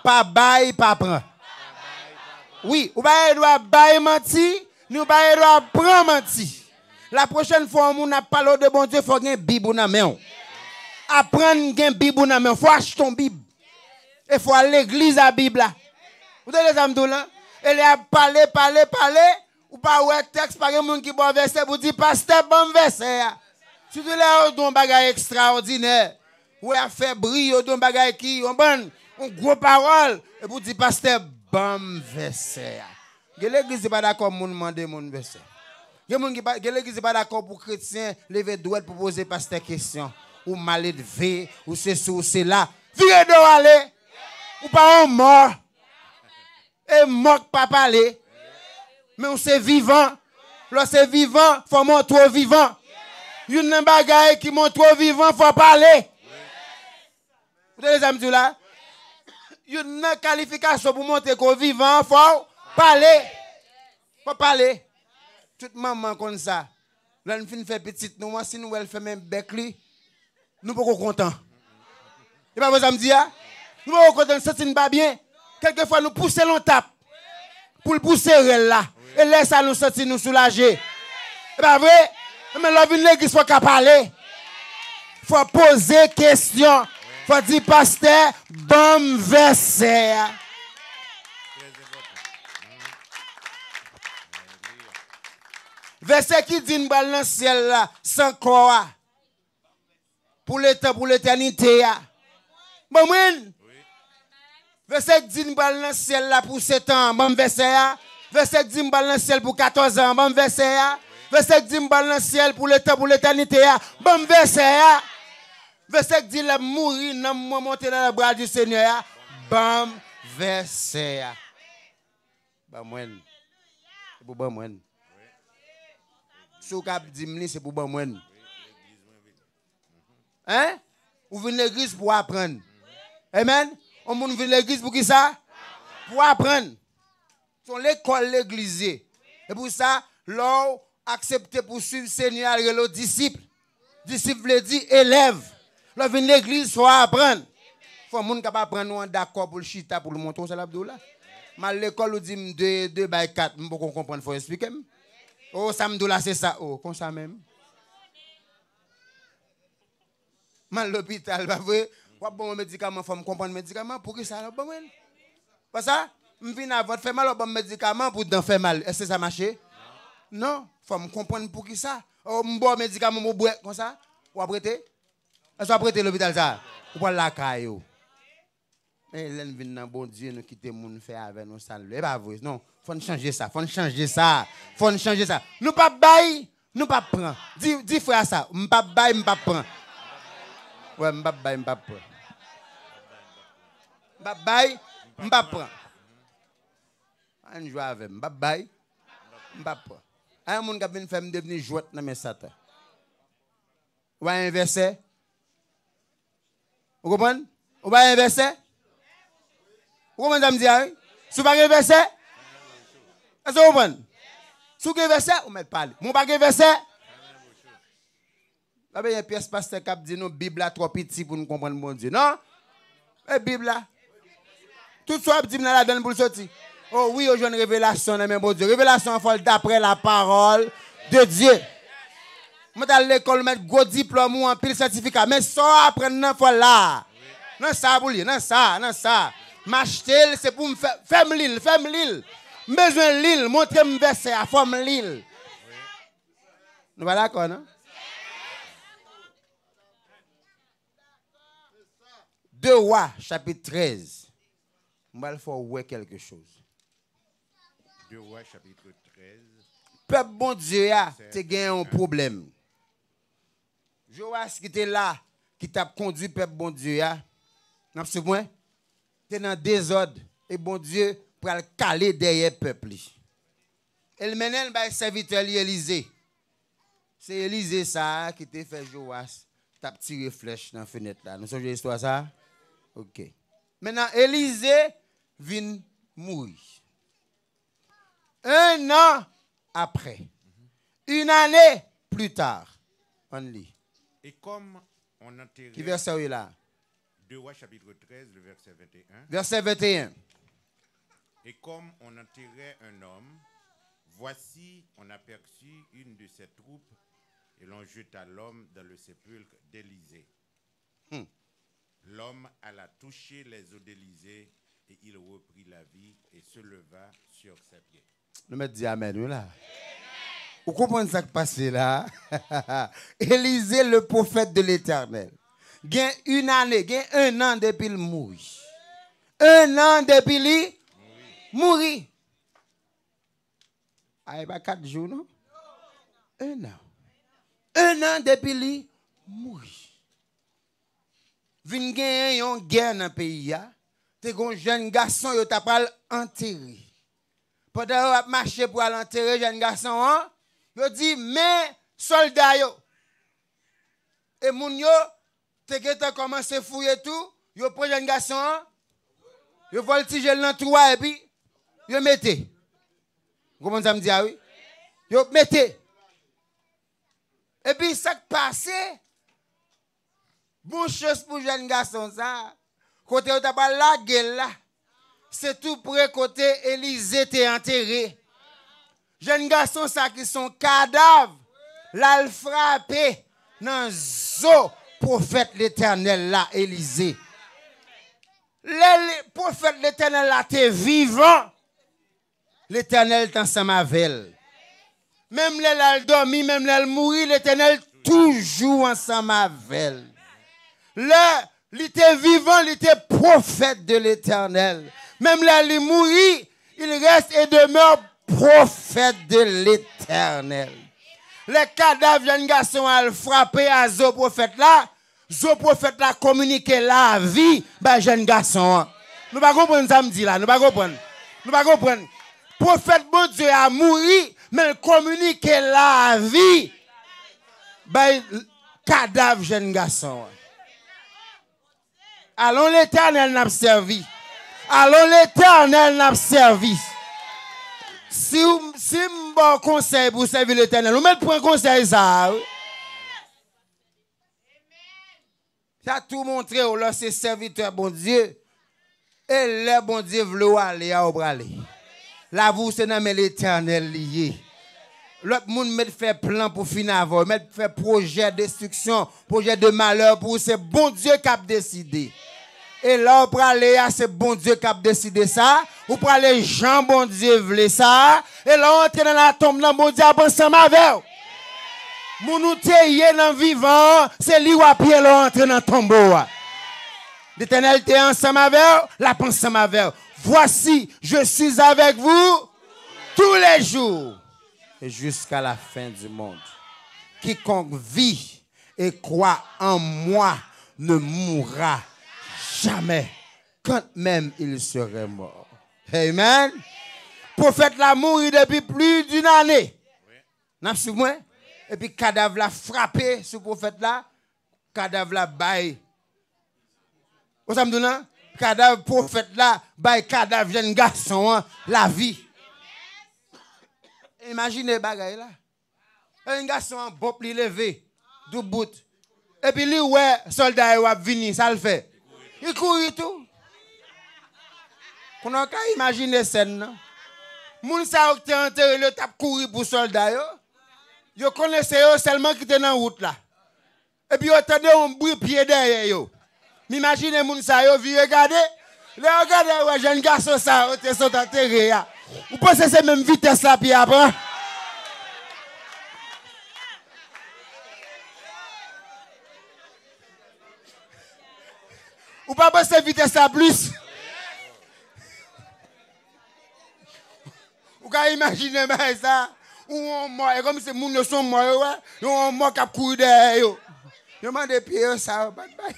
Pa bay, pa pran. Wi, ou pa gen dwa bay manti, ni ou pa gen dwa pran manti. La pwochèn fwa yon moun ap pale w de Bondye, fò gen Bib ou nan men w. Aprann gen Bib ou nan men w. Fò achte yon Bib. E fò al legliz a Bib la. Ou tande sa m di w lan? E lè y ap pale, pale, pale, ou pa wè tèks, pa gen moun ki ba w vèsè pou di, "Pastè, ban m vèsè a." Sitou lè yo di yon bagay ekstraòdinè. Ou wè y ap fè bri, yo di yon bagay ki, yon bann, yon gwo pawòl. Epi w di, "Pastè, ban m vèsè a." Gen legliz ki pa dakò moun mande moun vèsè. Gen moun ki pa, gen legliz ki pa dakò pou kretyen leve dwèt pou poze pastè kesyon. Ou maledve, ou sesi, ou sela. Vire do w ale. Ou pa yon mò. E mò k pa pale. Men w se vivan. Lè w se vivan, fò w montre w vivan. Youn nan bagay ki montre w vivan, fò w pale. Ou tande sa m di w la? Youn nan kalifikasyon pou montre ke w vivan an, fò w pale. Fò w pale. Tout manman konn sa. Lè n fin fè pitit nou an, si nou wè l fèmen bèk li, nou poko kontan. E pa vre sa m di a? Nou poko kontan, n santi n pa byen. Kèlkefwa nou pouse l yon tap pou l pouse rèl la. E lè sa nou santi nou soulaje. E pa vre? Men lè w vin legliz fò w ka pale. Fò w poze kesyon. Fò w di, pastè, ban m vèsè a. Vèsè ki di n pral nan syèl la san kò a. Pou letan, pou letènite a. Ban mwen l. Vèsè k di m pral nan syèl la pou sèt an, ban m vèsè a. Vèsè k di m pral nan syèl pou katòz an, ban m vèsè a. Vèsè k di m pral nan syèl pou letan, pou letènite a, ban m vèsè a. Vèsè k di lè m mouri, nanm mwen monte nan lebra di Senyè a, ban m vèsè a. Ban mwen l. Se pou ban mwen l. Si w ka ap di m li, se pou ban mwen l. Hein? Ou vin legliz pou aprann. Amen? Yon moun vin legliz pou ki sa? Pou aprann. Se yon lekòl legliz ye. E pou sa, lè w aksepte pou swiv Senyè a, l rele w disip. Disip vle di elèv. Lè w vin legliz, fò w aprann. Fò moun k ap aprann ou an dakò pou l chita, pou l montre w sa l ap di w la. M al lekòl, ou di m de e de bay kat, m poko konprann, fò w esplike m. O, sa m di w la, se sa. O, konsa menm. M al lopital, pa vre? W ap ban mwen medikaman, fò m konprann medikaman, poukisa w ap ban mwen l? Konsa, m vin avè w, fè mal, w ap ban m medikaman pou dan fè mal. Èske sa mache? Non, fò m konprann poukisa. O, m ba w medikaman, m bwè, konsa, w ap rete? Èske w ap rete lopital sa? Ou pral lakay ou. Men lè n vin nan Bondye, nou kite moun fè avè nou sa l vle. E pa vre, non. Fò n chanje sa, fò n chanje sa, fò n chanje sa. Nou p ap bay, nou p ap pran. Di, di frè a sa, m p ap bay, m p ap pran. Wè, m p ap bay, m p ap pran. M p ap bay, m p ap pran. Ann jwe avè m, m p ap bay, m p ap pran. A yon moun k ap vin fè m devni jwèt nan men Satan. Ou pa gen vèsè? Ou konprann? Ou pa gen vèsè? Ou konprann sa m di a, wi? Si w pa gen vèsè, èske w konprann? Si w gen vèsè, ou mèt pale. Men w pa gen vèsè? Pa bezwen pyès pastè k ap di nou Bib la twò piti pou n konprann Bondye. Non? E Bib la. Tout sa w ap di m nan ladan l pou l soti. O wi, yo jwenn revelasyon nan men Bondye. Revelasyon an fò l daprè la parole de Dieu. Mwen t al lekòl, ou mèt gwo diplòm ou, anpil sètifika. Men sa w aprann nan fò l la. Nan sa pou l ye, nan sa, nan sa. M achte l, se pou m fè, fè m li l, fè m li l. M bezwen li l, montre m vèsè a, fò m li l. Nou pa dakò, non? De Wa, chapit trèz. M pral fè w wè kèlke choz. De Wa, chapit trèz. Pèp Bondye a te gen yon pwoblèm. Jowas ki te la, ki t ap kondui pèp Bondye a, n ap suiv mwen, te nan dezòd, e Bondye pral kale dèyè pèp li. E l mennen l bay sèvitè li Elize. Se Elize sa a ki te fè Jowas t ap tire flèch nan fenèt la. Nou sonje istwa sa a? Oke. Mentnan, Elize vin mouri. Un an après. Une année plus tard. Ann li. Et comme on enterrait... Ki vèsè w ye la? Deux Rois chapitre treize, le verset vingt et un. Vèsè venteyen. Et comme on enterrait un homme, voici, on aperçut une de ses troupes, et l'on jeta l'homme dans le sépulcre d'Élisée. Hmm. L'homme alla toucher les os d'Élisée, et il reprit la vie et se leva sur ses pieds. Nou mèt di amèn, wi, la. Ou konprann sa k pase la? Élisée, le prophète de l'Éternel. Gen une année, gen un an depi l mouri. Un an depi li mouri. A, e pa kat jou, non? Un an. Un an depi li mouri. Vin genyen yon gè nan peyi a. Te gen yon jèn gason yo ta pral antere. Pandan yo ap mache pou al antere jèn gason an, yo di, "Men sòlda yo." E moun yo te gentan kòmanse fouye tou, yo pran jèn gason an, yo vòltije l nan twou a, epi yo mete. Ou konprann sa m di a, wi? Yo mete. Epi sa k pase, bon chans pou jèn gason sa, kote yo ta pral lage l la, se tou pre kote Elize te antere. Jèn gason sa ki se yon kadav, l al frape nan zo pwofèt Letènèl la, Elize. Lè li- pwofèt Letènèl la te vivan, Letènèl t ansanm avè l. Menm lè l al dòmi, menm lè l mouri, Letènèl toujou ansanm avè l. Lè li te vivan, li te pwofèt de Letènèl. Menm lè li mouri, il reste et demeure prophète de l'Éternel. Lè kadav jèn gason al frape a zo pwofèt la, zo pwofèt la kominike lavi bay jèn gason an. Nou pa konprann sa m di la, nou pa konprann. Nou pa konprann. Pwofèt Bondye a mouri, men l kominike lavi bay kadav jèn gason an. Alon Letènèl n ap sèvi. Alon Letènèl n ap sèvi. Si w- si m ba w konsèy pou w sèvi Letènèl, ou mèt pran konsèy sa a, wi. Sa tou montre w lè w se sèvitè Bondye. E lè Bondye vle w ale a, ou prale. Lavi w se nan men Letènèl li ye. Lòt moun mèt fè plan pou fin avè w, mèt fè pwojè destriksyon, pwojè de malè pou ou, se Bondye k ap deside. E lè w prale a, se Bondye k ap deside sa. Ou prale jan Bondye vle sa. E lè w antre nan latonb nan, Bondye ap ansanm avè w. Moun ou te ye nan vivan an, se li w ap ye lè w antre nan tonbo a. Letènèl te ansanm avè w, l ap ansanm avè w. Voici, je suis avec vous tous les jours et jusqu'à la fin du monde. Quiconque vit et croit en moi ne mourra jamais, quand même il serait mort. Amen. Pwofèt la mouri depi plis d'une ane. N ap swiv mwen? Epi kadav la frape sou pwofèt la, kadav la bay. Ou sa m di w nan? Kadav pwofèt la bay kadav jèn gason an lavi. Imajine bagay la. Jèn gason an bòp li leve, doubout. Epi li wè sòlda yo ap vini, sa l fè? Li kouri tou. Kounye a w ka imajine sèn nan. Moun sa yo ki te antere l yo t ap kouri pou sòlda yo. Yo konnen se yo sèlman ki te nan wout la. Epi yo tande yon bri pye dèyè yo. M imajine moun sa yo vire gade. Lè yo gade, yo wè jèn gason sa yo te sot antere a. Ou panse se menm vitès la pye a pran? Ou pa panse vitès la plis? Ou ka imajine bagay sa? Ou yon mò, e kòmsi moun yo se yon mò yo wè, yon mò k ap kouri dèyè yo. Yo mande pye yo sa yo pa t bay.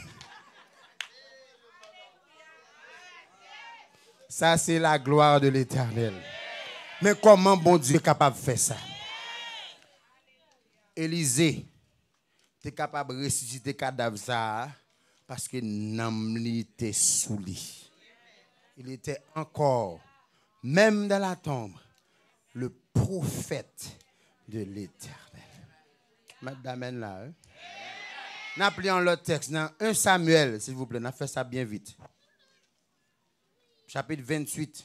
Sa se la glwa de Letènèl. Men kòman Bondye kapab fè sa? Elize te kapab resisite kadav sa a paske nanm li te sou li. Il était encore, même dans la tombe, le prophète de l'Éternel. Mèt damèn la, wi. N ap li yon lòt tèks nan en Samyèl, silvouplè. N ap fè sa byen vit. Chapit venntuit.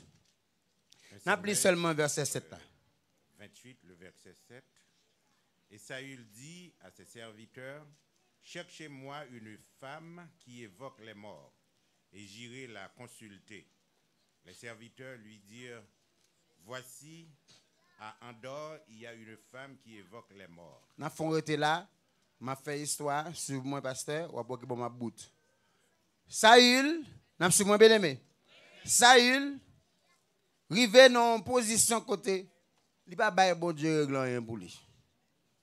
N ap li sèlman vèsè sèt la. Venntuit, le verset sept. Et Saül dit à ses serviteurs, cherchez-moi une femme qui évoque les morts, et j'irai la consulter. Les serviteurs lui dirent, voici, à Endor, il y a une femme qui évoque les morts. N ap fè yon rete la, m ap fè istwa, swiv mwen, pastè, w ap wè ki bò m ap bout. Sayil, n ap swiv mwen, byeneme. Sayil rive nan yon pozisyon kote li pa bay Bondye regle anyen pou li.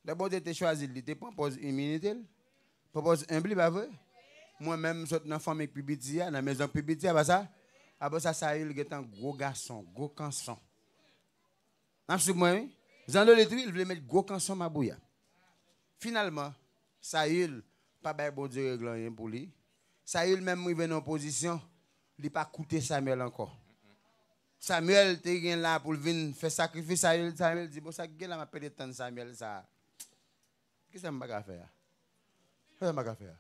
Lè Bondye te chwazi l, li te pran pòz imilite l, pran pòz enb li, pa vre? Mwen menm, m sot nan fanmi k pi piti a, nan mezon k pi piti a, pa sa? Apre sa, Sayil gentan gwo gason, gwo kanson. N ap swiv mwen, wi. Zandolit, wi, l vle met gwo kanson mabouya. Finalman, Sayil pa bay Bondye regle anyen pou li. Sayil menm rive nan yon pozisyon, li pa koute Samyèl ankò. Samyèl te gen la pou l vin fè sakrifis, Samyèl, Samyèl di, "Bon, sa k gen la, m ap pede tann Samyèl sa a. Kisa m pa ka fè a? Kisa m pa ka fè a?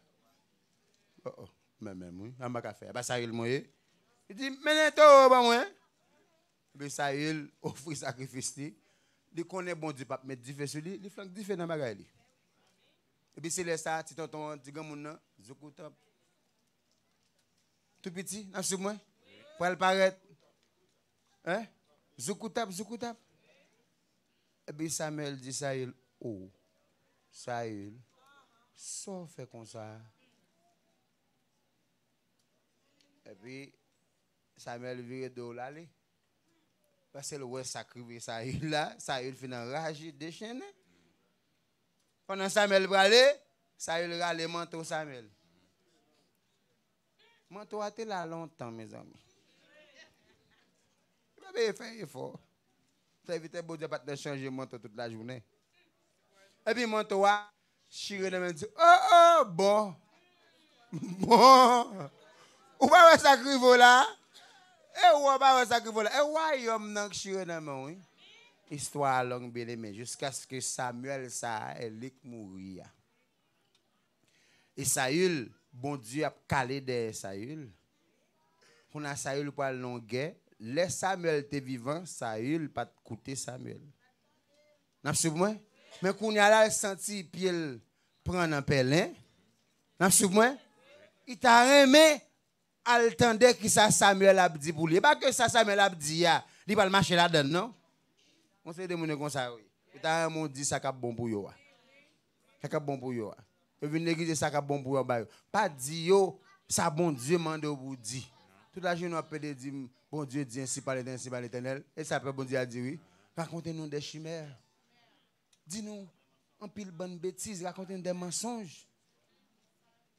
Oh, oh, men, men, wi, sa m pa ka fè a. Pa Sayil mwen ye?" Li di, "Mennen towo ban mwen." Epi Sayil ofri sakrifis li. Li konnen Bondye p ap met dife sou li, li flank dife nan bagay li. Epi se lè sa a, ti tonton an, ti granmoun nan, zoukoutap. Tou piti, n ap swiv mwen? Pral parèt. Hein? Zoukoutap, zoukoutap. Epi Samyèl di Sayil, "O, Sayil, sa w fè konsa a?" Epi Samyèl vire do l ale. Paske l wè sa k rive Sayil la, Sayil fin anraje, dechennen. Pandan Samyèl prale, Sayil rale manto Samyèl. Manto a te la lontan, mezanmi. Li pa bezwen fè efò. Sèvitè Bondye pa t nan chanje manto tout lajounen. Epi manto a chire nan men l di, "O, o, bon. Bon. Ou pa wè sa k rive w la? E ou pa wè sa k rive w la? E wayòm nan k chire nan men w, wi." Istwa a long, byeneme, jiskaske Samyèl sa a, e li k mouri a. E Sayil, Bondye ap kale dèyè Sayil. Kounye a Sayil pral nan yon gè. Lè Samyèl te vivan, Sayil pa t koute Samyèl. N ap swiv mwen? Men kounye a la, l santi pye l pran nan pèlen. N ap swiv mwen? Li ta renmen al tande kisa Samyèl ap di pou li. E pa ke sa Samyèl ap di a, li pral mache ladan l, non. Yon seri de moun yo konsa yo ye. Yo ta renmen w di sa k ap bon pou yo a. Sa k ap bon pou yo a. Yo vin neglije sa k ap bon pou yo ba yo. Pa di yo sa Bondye mande w pou w di. Tout lajounen w ap pede di, "Bondye di, ainsi parle, ainsi parle l'Éternel." E sa pèp Bondye a di, wi. Rakonte nou de chimè. Di nou anpil bann betiz, rakonte nou de mansonj.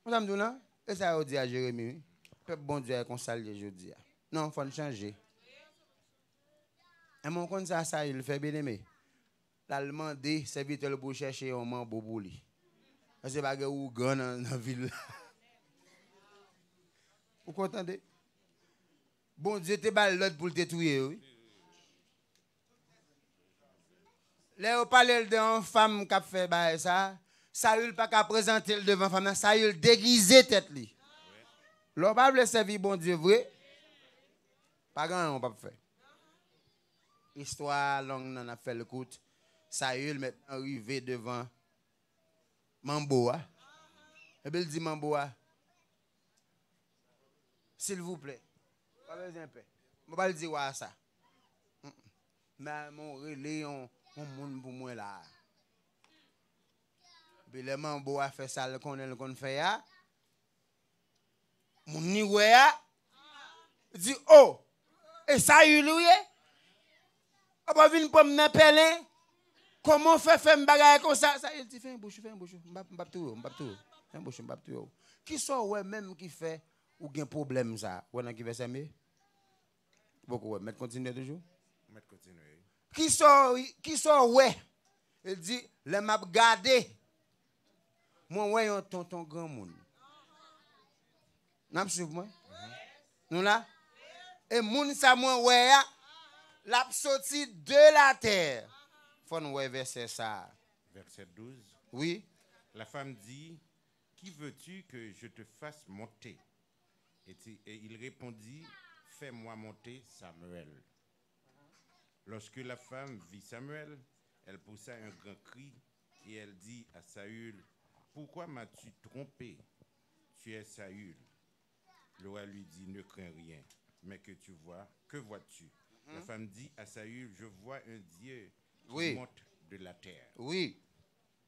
Konn sa m di w lan? E sa yo di a Jeremi, wi. Pèp Bondye a, e konsa l ye jodi a. Non, fò n chanje. Enben, w konn sa Sayil fè, byeneme? L al mande sèvitè l pou chèche yon manbo pou li. Paske pa gen ougan nan, nan vil la. Ou konn tande? Bondye te ba l lòd pou l te touye yo, wi. Lè yo pale l de yon fanm k ap fè bagay sa, Sayil pa ka prezante l devan fanm nan, Sayil degize tèt li. Lè w pa vle sèvi Bondye vre, pa gen anyen w p ap fè. Istwa a long nan, n ap fè l kout. Sayil mentnan rive devan manbo a. Epi l di manbo a, "Silvouplè, pa bezwen pè. Mwen pral di wa a sa. Mm, mm. Men mwen rele yon, yon moun pou mwen la a." Epi lè manbo a fè sa l konnen l konn fè a, moun li wè a di, "O, e Sayil ou ye? Apa w vin pran m nan pèlen? Kòman w fè fè m bagay konsa?" Sayil di, "Fèmen bouch ou, fèmen bouch ou. M p ap, m p ap touye w, m p ap touye w. Fèmen bouch ou, m p ap touye w." Kisa w wè menm ki fè ou gen pwoblèm sa a? Ou wè nan ki vèsè m ye? Ou poko wè. Mèt kontinye toujou? Mèt kontinye, wi. Kisa w, kisa w wè? Li di, "Lè m ap gade, mwen wè yon tonton granmoun." N ap swiv mwen? Nou la? "E moun sa mwen wè a, l ap soti de latè." Fò n wè vèsè sa a. Verset douze. Wi. La femme dit, "Qui veux-tu que je te fasse monter?" Et, et il répondit, "Fais-moi monter Samuel." Lorsque la femme vit Samuel, elle poussa un grand cri et elle dit à Saül, "Pourquoi m'as-tu trompé? Tu es Saül." Le roi lui dit, "Ne crains rien, mais que tu vois, que vois-tu?" La femme dit à Saül, "Je vois un Dieu qui monte de la terre." Wi.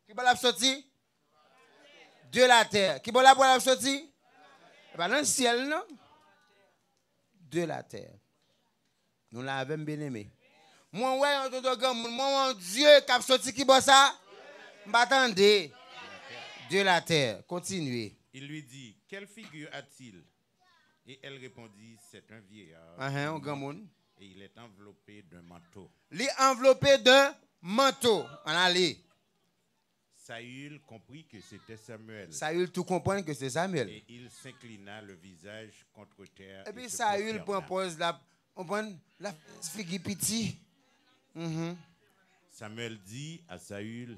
Ki bò l ap soti? De la terre. Ki bò l ap, l ap soti? E pa nan syèl, non. De la terre. Nou la avè m, byeneme? Mwen wè yon tonton granmoun, mwen wè yon Dye k ap soti ki bò sa? M pa tande. De la terre. Kontinye. Il lui dit, "Quelle figure a-t-il?" Et elle répondit, "C'est un vieillard qui monte et il est enveloppé d'un manteau." Li anvlope de manto. Ann ale. Saül comprit que c'était Samuel. Sayil tou konprann ke se Samyèl. Et il s'inclina le visage contre terre et se prosternant. Epi Sayil pran pòz l ap Konprann? L ap fè figi piti. Mhm. Samuel dit à Saül,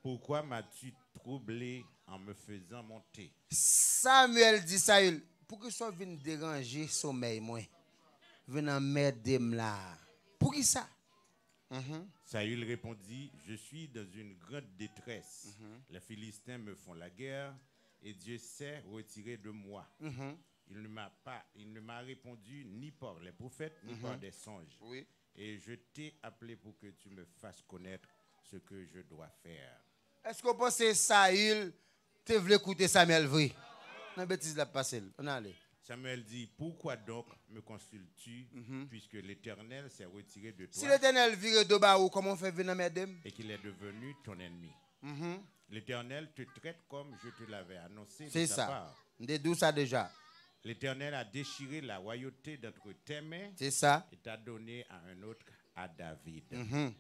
Pourquoi m'as-tu troublé en me faisant monter? Samuel di Saül, poukisa w vin deranje somèy mwen? Vin anmède m la. Poukisa? Mhm. Saül répondit, Je suis dans une grande détresse. Les Philistins me font la guerre et Dieu s'est retiré de moi. Mhm. Il ne m'a pas, il ne m'a répondu ni par les prophètes, ni par des songes. Oui. Et je t'ai appelé pour que tu me fasses connaître ce que je dois faire. Èske w panse Saül te vle koute Samuel vre? Nan betiz l ap pase l. Ann ale. Samuel dit, Pourquoi donc me consultes-tu, puisque l'Éternel s'est retiré de Si toi Letènèl vire do ba ou, kòman w fè vin anmède m? et qu'il est devenu ton ennemi? Mhm. L'Éternel te traite comme je te l'avais annoncé de Se ta sa. part. M te di w sa deja. L'Éternel a déchiré la royauté d'entre tes mains Se sa. et t'a donné à un autre, à David. Mhm.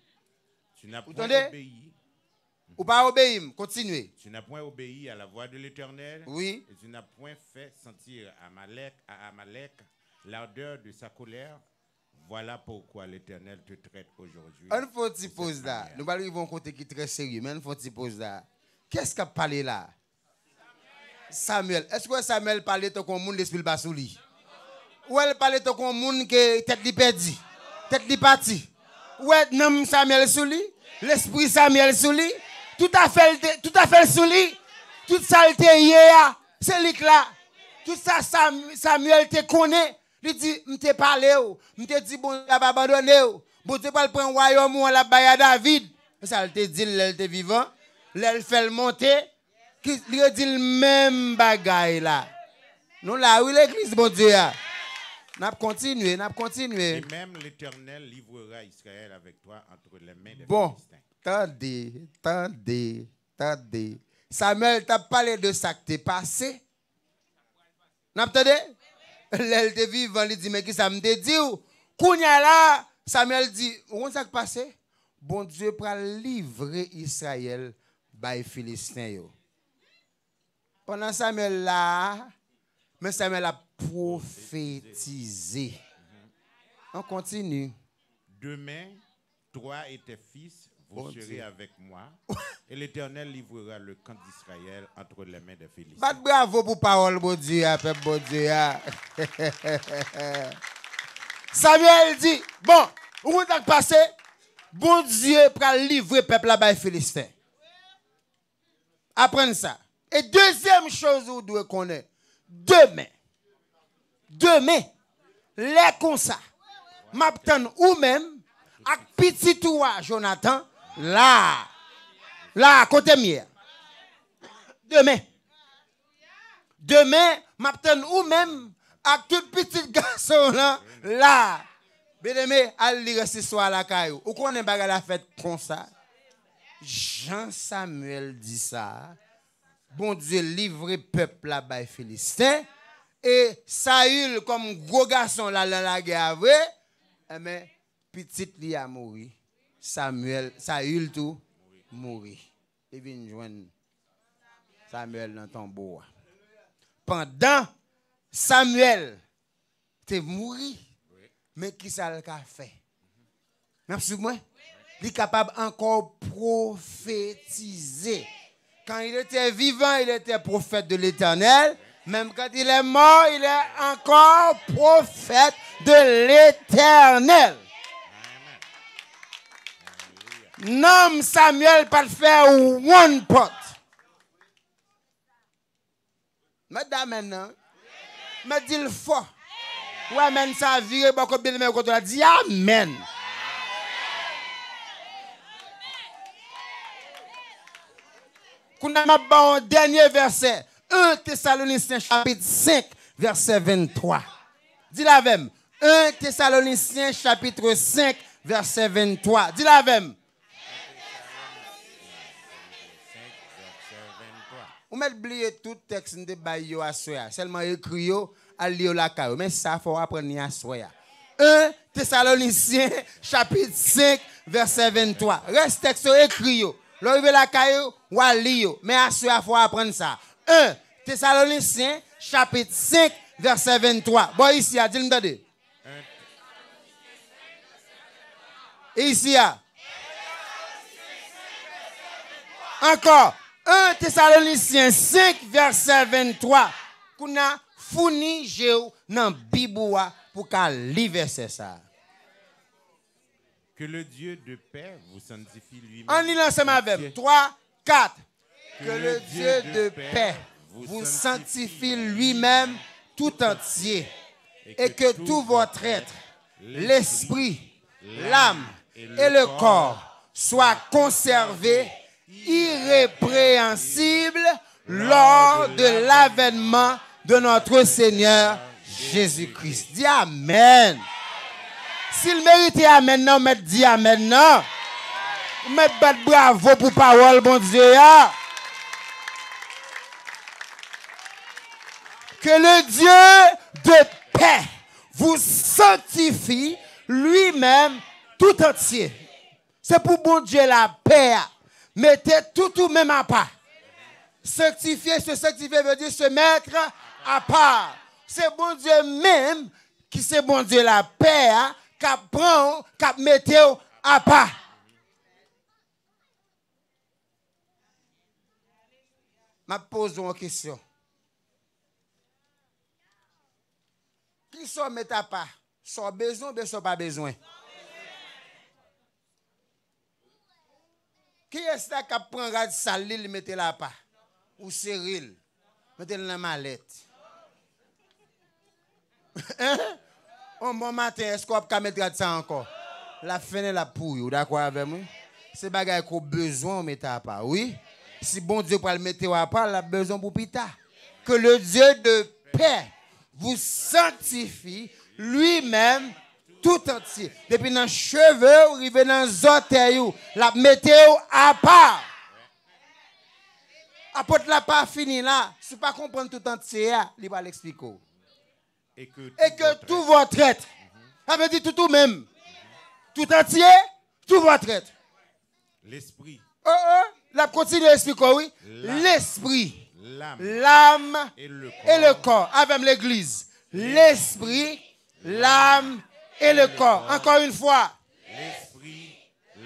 Tu n'as Vous point entendez? obéi, Ou pa obeyi m. Kontinye. Tu n'as point obéi à la voix de l'Éternel Oui. et tu n'as point fait sentir à Amalek, à Amalek l'ardeur de sa colère. Voilà pourquoi l'Éternel te traite aujourd'hui. Ann fè yon ti de poz cette la. manière. Nou pral rive yon kote ki trè serye, men ann fè yon ti poz la. Kiyès k ap pale la? Samuel. Èske w wè Samuel pale tankou yon moun lespri l pa sou li? Ou wè l pale tankou yon moun ke tèt li pèdi, tèt li pati? Ou wè nanm Samuel sou li? Lespri Samuel sou li? Tout afè l te, tout afè l sou li? Tout sa l te ye a, se li k la. Tout sa Sam- Samuel te konnen, li di, "M te pale w, m te di Bondye ap abandone w. Bondye pral pran wayòm ou an, l ap bay a David." Se sa l te di l lè l te vivan. Lè l fè l monte, ki, li redi l menm bagay la. Nou la, wi, legliz Bondye a. N ap kontinye, n ap kontinye. Et même l'Éternel livrera Israël avec toi entre les mains des Bon, Philistins. Tande, tande, tande. Samuel t ap pale de sa k te pase. N ap tande? Lè l te vivan, li di, "Men kisa m te di w?" Kounye a la, Samuel di, "Ou konn sa k pase? Bondye pral livre Izrayèl bay Filisten yo." Pandan Samuel la, men Samuel ap pwofetize. An kontini. Demain, toi et tes fils, vous Bon serez Dieu. Avec moi, et l'Éternel livrera le camp d'Israël entre les mains des Philistins. Bat bravo pou pawòl Bondye a, pèp Bondye a. Samuel di, "Bon, ou konn sa k pase? Bondye pral livre pèp la bay Filisten." Aprann sa. E dezyèm choz ou dwe konnen, demen, demen, lè konsa, m ap tann ou menm ak pitit ou a, Jonatan, la a. La a, kote m ye a. Demen. Demen, m ap tann ou menm ak tout pitit gason w lan la a. Byeneme, al li rès istwa a lakay ou. Ou konnen bagay la fèt konsa. Jan Samuel di sa a, Bondye livre pèp la bay Filisten, e Sayil, kòm gwo gason l al nan lagè a vre, enben, pitit li a mouri. Samuel, Sayil tou mouri. Li vin jwenn Samuel nan tonbo a. Pandan Samuel te mouri, men kisa l ka fè? N ap swiv mwen? Li kapab ankò pwofetize. Quand il était vivant, il était prophète de l'Éternel. Même quand il est mort, il est encore prophète de l'Éternel. Nanm Samuel pa t fè one pot. Mèt di amèn nan. Mèt di l fò. Ou amèn sa vire bò kot byeneme kote w la, di amèn. Kounye a m ap ba w yon dènye vèsè. En Tesalonisyen chapit senk, vèsè venntwa. Di l avè m. En Tesalonisyen chapit senk, vèsè venntwa. Di l avè m. Ou mèt bliye tout tèks m te bay yo aswè a. Sèlman ekri yo, al li yo lakay ou. Men sa fò w aprann li aswè a. En Tesalonisyen chapit senk, vèsè venntwa. Rès tèks yo, ekri yo. Lè w rive lakay ou, w al li yo. Men aswè a fò w aprann sa. En Tesalonisyen chapit senk, vèsè venntwa. Bò isi a, di l m tande. En, E isi a. Ankò, en Tesalonisyen senk, vèsè venntwa. Kounye a, founi je w nan Bib ou a pou w ka li vèsè sa a. Que le Dieu de paix vous sanctifie lui-même. Ann li l ansanm avè m. Twa, kat. Que le Dieu de paix vous sanctifie lui-même tout entier, et que tout votre être, l'esprit, l'âme et le corps soient conservés irrépréhensibles lors de l'avènement de notre Seigneur Jésus-Christ. Di amèn. Si l merite amèn nan, ou mèt di amèn nan. Ou mèt bat bravo pou pawòl Bondye a. Que le Dieu de paix vous sanctifie lui-même tout entier. Se pou Bondye lapè a mete tout ou menm apa. Sanctifier, se sanctifier veut dire se mettre à part. Se Bondye menm ki se Bondye lapè a k ap pran w, k ap mete w apa. M ap poze w yon kesyon. Kisa w met apa? Sa w bezwen oubyen sa w pa bezwen? Kiyès la k ap pran rad sal li, li mete l apa? Ou sere l, mete l nan malèt. Hein? On bon maten, èske w ap ka met rad sa ankò? L ap fennen, l ap pouri. Ou dakò avè m, wi? Se bagay ke w bezwen, w mete apa, wi. Si Bondye pral mete w apa, l ap bezwen pou pita. Que le Dieu de paix vous sanctifie lui-même tout entier. Depi nan cheve w rive nan zòtèy ou, l ap mete w apa. Apot la pa fini la. Si w pa konprann tout antye a, li pral eksplike w. Et que Et que tout votre être. Sa vle di tout ou menm. Tout antye, tout votre être. L'esprit, Oh, oh, l ap kontinye eksplike w, wi. L'âme. Lespri, l'âme lam et le e le corps. Kò. Avè m, legliz. Lespri, lam e le kò. Ankò yon fwa. L'esprit,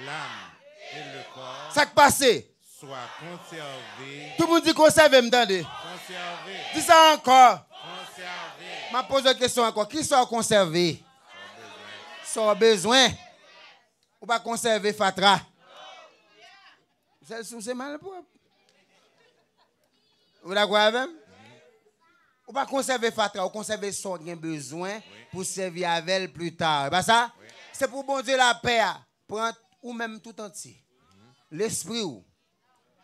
l'âme et le corps Sa k pase? Soient conservés. Tout moun di konsève m, tande. Conservés. Di sa ankò. Conservés. M ap poze w kesyon ankò. Kisa w konsève? Sa w bezwen. Ou pa konsève fatra. Sèl si w se malpwòp. Ou dakò avè m? Ou pa konsève fatra, ou konsève sa w gen bezwen pou sèvi avè l pli ta. E pa sa? Se pou Bondye lapè a pran ou menm tout antye. Lespri w,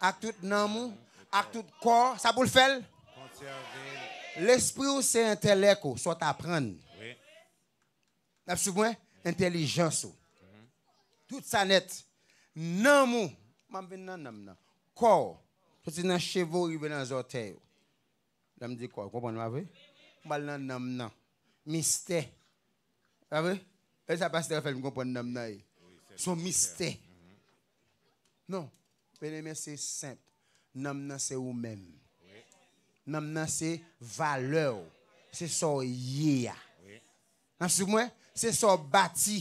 ak tout nanm ou, ak tout kò, sa pou l fè l? Conservés. Lespri w se entèlèk ou, sa w t aprann. Oui. N ap suiv mwen? Entèlijans ou. Tout sa nèt. Nanm ou, m ap vin nan nanm nan. Kò w, soti nan cheve w rive nan zòtèy ou. Lè m di kò, w konprann, pa vre? M al nan nanm nan. Mistè. Pa vre? E sa pastè a fè m konprann nanm nan ye. Se yon mistè. Non. Byeneme, se senp. Nanm nan se ou menm. Nanm nan se valè w. Se sa w ye a. N ap suiv mwen? Se sa w bati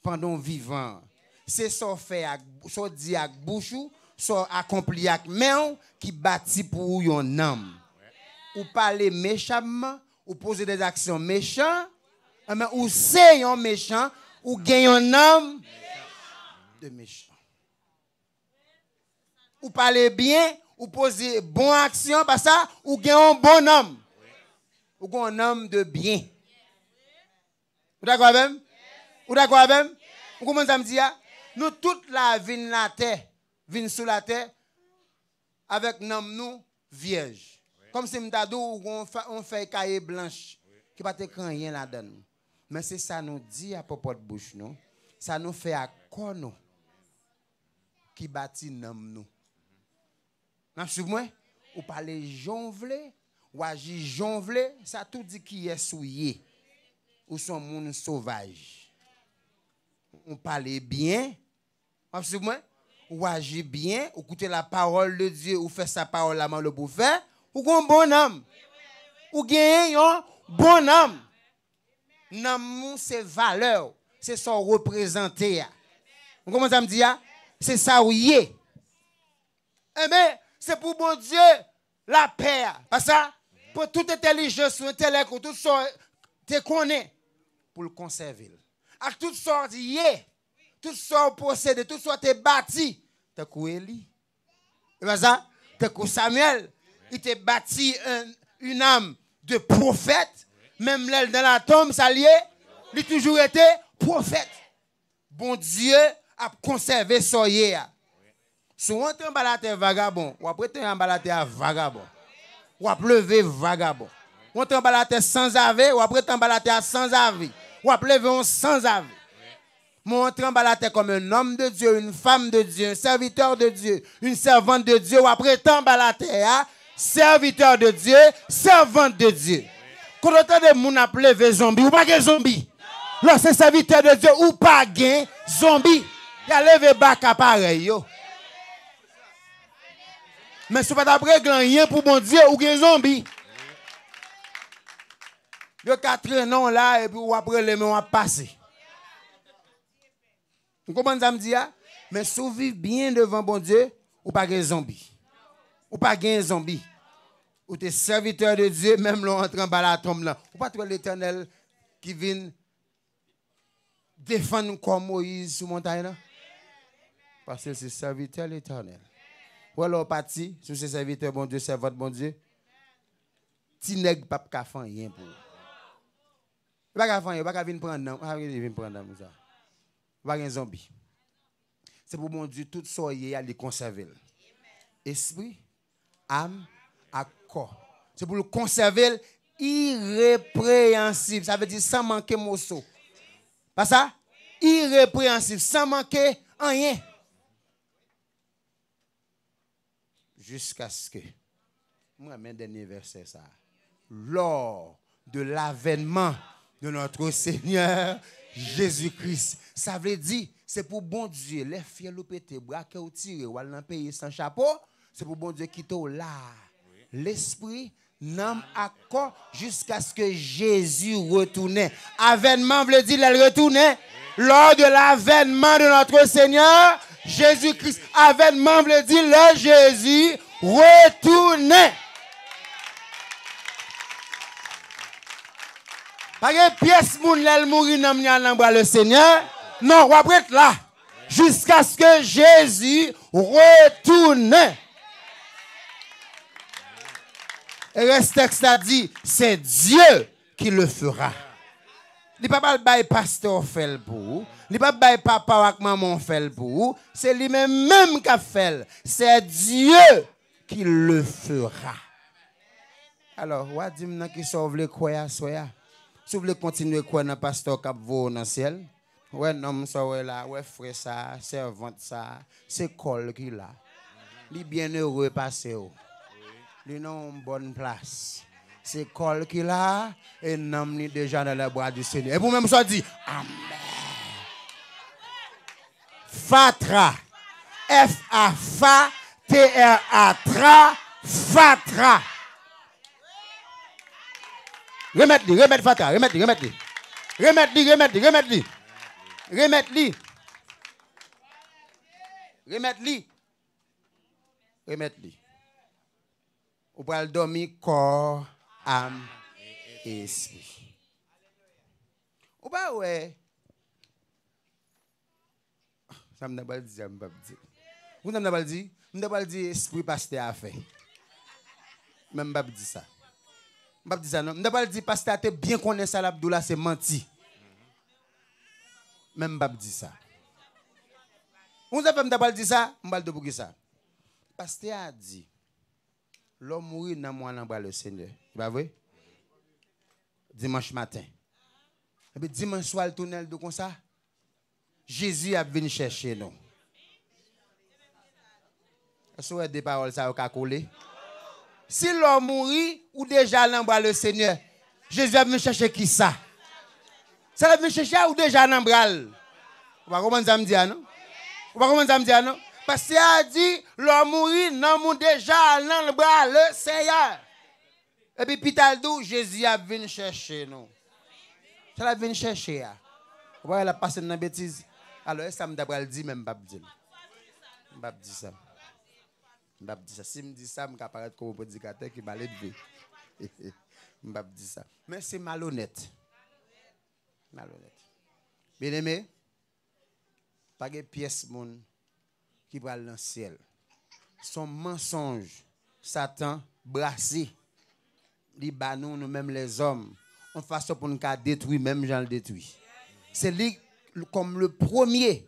pandan w vivan an. Se sa w fè ak, sa w di ak bouch ou, sa w akonpli ak men w ki bati pou ou yon nanm. Ou pale mechamman, ou poze de aksyon mechan, enben ou se yon mechan, ou gen yon nanm de mechan. Ou pale byen, ou poze bon aksyon, pa sa, ou gen yon bon nanm. Ou gen yon nanm de byen. Ou dakò avè m? Ou dakò avè m? Ou konprann sa m di a? Nou tout la vin latè, vin sou latè avèk nanm nou vyèj. Kòmsi m ta di w, ou gen yon fa- yon fèy kaye blanch ki pa t ekri anyen ladan l. Men se sa nou di a pwòpwòt bouch nou, sa nou fè ak kò nou ki bati nanm nou. N ap suiv mwen? Ou pale jan w vle, ou aji jan w vle, sa tou di kiyès ou ye. Ou se yon moun sovaj. Ou pale byen, w ap suiv mwen? Ou aji byen, ou koute la parole de Dieu, ou fè sa pawòl la mande w pou w fè, ou gen yon bon nanm. Ou genyen yon bon nanm. Nanm ou se valè w. se sa w reprezante a. Ou konprann sa m di a? Se sa w ye. Enben, se pou Bondye lapè a. Pa sa? Pran tout entèlijans ou, entelèk ou, tout sa w te konnen pou l konsève l. Ak tout sa w ye, tout sa w posede, tout sa w te bati, tankou Eli. E pa sa? Tankou Samyèl, li te bati un, une âme de prophète, menm lè l nan latonm, sa l ye? Li toujou rete pwofèt. Bondye ap konsève sa w ye a. Si w antre anba latè vagabon, w ap rete anba latè a vagabon. W ap leve vagabon. W antre anba latè sanzave, w ap rete anba latè a sanzave. W ap leve yon sanzave. Mwen antre anba latè comme un homme de Dieu, une femme de Dieu, un serviteur de Dieu, une servante de Dieu, w ap rete anba latè a, serviteur de Dieu, servante de Dieu. Kote w tande moun ap leve zonbi, ou pa gen zonbi. Lè w se serviteur de Dieu, ou pa gen zonbi. Y a leve baka parèy yo. Men si w pa t ap regle anyen pou Bondye, ou gen zonbi. Yo ka trennen w la, epi w ap rele, men w ap pase. Ou konprann sa m di a? Men si w viv byen devan Bondye, ou pa gen zonbi. Ou pa gen zonbi. Ou te serviteur de Dieu, menm lè w antre anba latonm lan. Ou pa t wè Letènèl ki vin defann kò Moyiz sou montay lan? Paske l se sèvitè Letènèl. Ou wè lè w pati, si w se sèvitè Bondye, sèvant Bondye, ti nèg p ap ka fè anyen pou ou. Yo pa ka fè anyen, yo pa ka vin pran nanm. Ah, vin pran nanm sa. Yo pa gen zonbi. Se pou Bondye, tout sa w ye a, li konsève l. Espri, am, ak kò. Se pou l konsève l irepreyansib. Sa vle di san manke moso. Pa sa? Irepreyansib, san manke anyen. Jusqu'à ce que. M renmen dènye vèsè sa. Lors de l'avènement de notre Seigneur Jésus-Christ. Sa vle di, se pou Bondye, lè fyèl ou pete, brake w tire, w al nan peyi san chapo, se pou Bondye kite w la. Lespri, nanm ak kò, jusqu'à ce que Jésus retourne. Avènman vle di lè l retounen. Lors de l'avènement de notre Seigneur Jésus-Christ. Avènman vle di lè Jezi retounen. Pa gen pyès moun lè l mouri nanm li al nan bra le Senyè. Non, w ap ret la. Jusqu'à ce que Jésus retourne. E rès tèks la di, c'est Dieu qui le fera. Li p ap al bay pastè w fè l pou ou. Li p ap bay papa w ak manman w fè l pou ou. Se li menm menm k ap fè l. C'est Dieu qui le fera. Alò, w a di m nan kisa w vle kwè aswè a. Si w vle kontinye kwè nan pastè w k ap voye w nan syèl, wè nonm sa w wè la, wè frè sa, sèvant sa, se kò l ki la. Li byenere pase w. Li nan yon bòn plas. Se kò l ki la, e nanm li deja nan les bras du Seigneur. E pou menm sa w di, amèn. Fatra. F A fa, T R A tra, fatra. Remèt li, remèt fatra, remèt li, remèt li. Remèt li, remèt li, remèt li. Remèt li. Remèt li. Remèt li. Ou pral dòmi kò, am, e espri. Ou pa wè. Sa m ta pral di a, m p ap di. Ou konn sa m ta pral di? M ta pral di espri pastè a fè. Men m p ap di sa. M p ap di sa non. M ta pral di pastè a te byen konnen sa l ap di w la se manti. Men m p ap di sa. Ou konn sa fè m ta pral di sa? M pral di w poukisa. Pastè a di, lè w mouri, nanm ou al nan bra le Senyè. Se pa vre? Dimanch maten. Epi dimanch swa, l tounen, l di w konsa, Jezi ap vin chèche nou. Èske w wè de pawòl sa yo ka kole? Si lè w mouri, ou deja nan bra le Senyè, Jezi ap vin chèche kisa? Sa l ap vin chèche a, ou deja nan bra l. Ou pa konprann sa m di a, non? Ou pa konprann sa m di a, non? Pastè a di, lè w mouri, nanm ou deja al nan bra le Senyè. Epi pita l di w, Jezi ap vin chèche nou. Sa l ap vin chèche a? Ou pa wè l ap pase m nan betiz? Alò, e sa m ta pral di, men m p ap di l. M p ap di sa. M p ap di sa. Si m di sa, m ka parèt kòm yon predikatè ki maledve. M p ap di sa. Men se malonèt. Malonèt. Byeneme, pa gen pyès moun ki pral nan syèl. Se yon mansonj Satan brase. Li ba nou, nou menm lèzòm, yon fason pou n ka detwi menm jan l detwi. Se li, kòm le premye,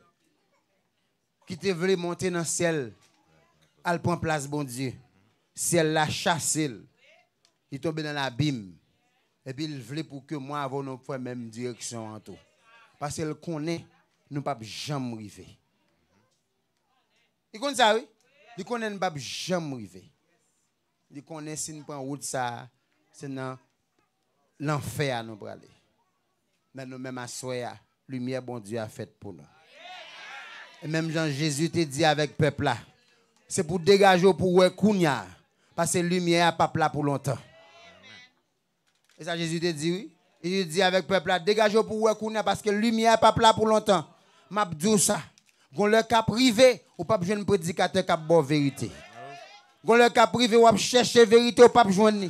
ki te vle monte nan syèl, al pran plas Bondye. Syèl la chase l. Li tonbe nan labim. Epi l vle pou ke mwen avè w nou pran menm direksyon an tou. Paske l konnen nou p ap janm rive. Li konn sa, wi. Li konnen n p ap janm rive. Li konnen si n pran wout sa a, se nan lanfè a nou prale. Men nou menm aswè a, limyè Bondye a fèt pou nou. E menm jan Jezi te di avèk pèp la, se pou degaje w pou w wè kounye a, paske limyè a p ap la pou lontan. E sa Jezi te di, wi. Jezi di avèk pèp la, degaje w pou w wè kounye a, paske limyè a p ap la pou lontan. M ap di w sa. Gon lè k ap rive, ou p ap jwenn predikatè k ap ba w verite. Gon lè k ap rive, w ap chèche verite, ou p ap jwenn li.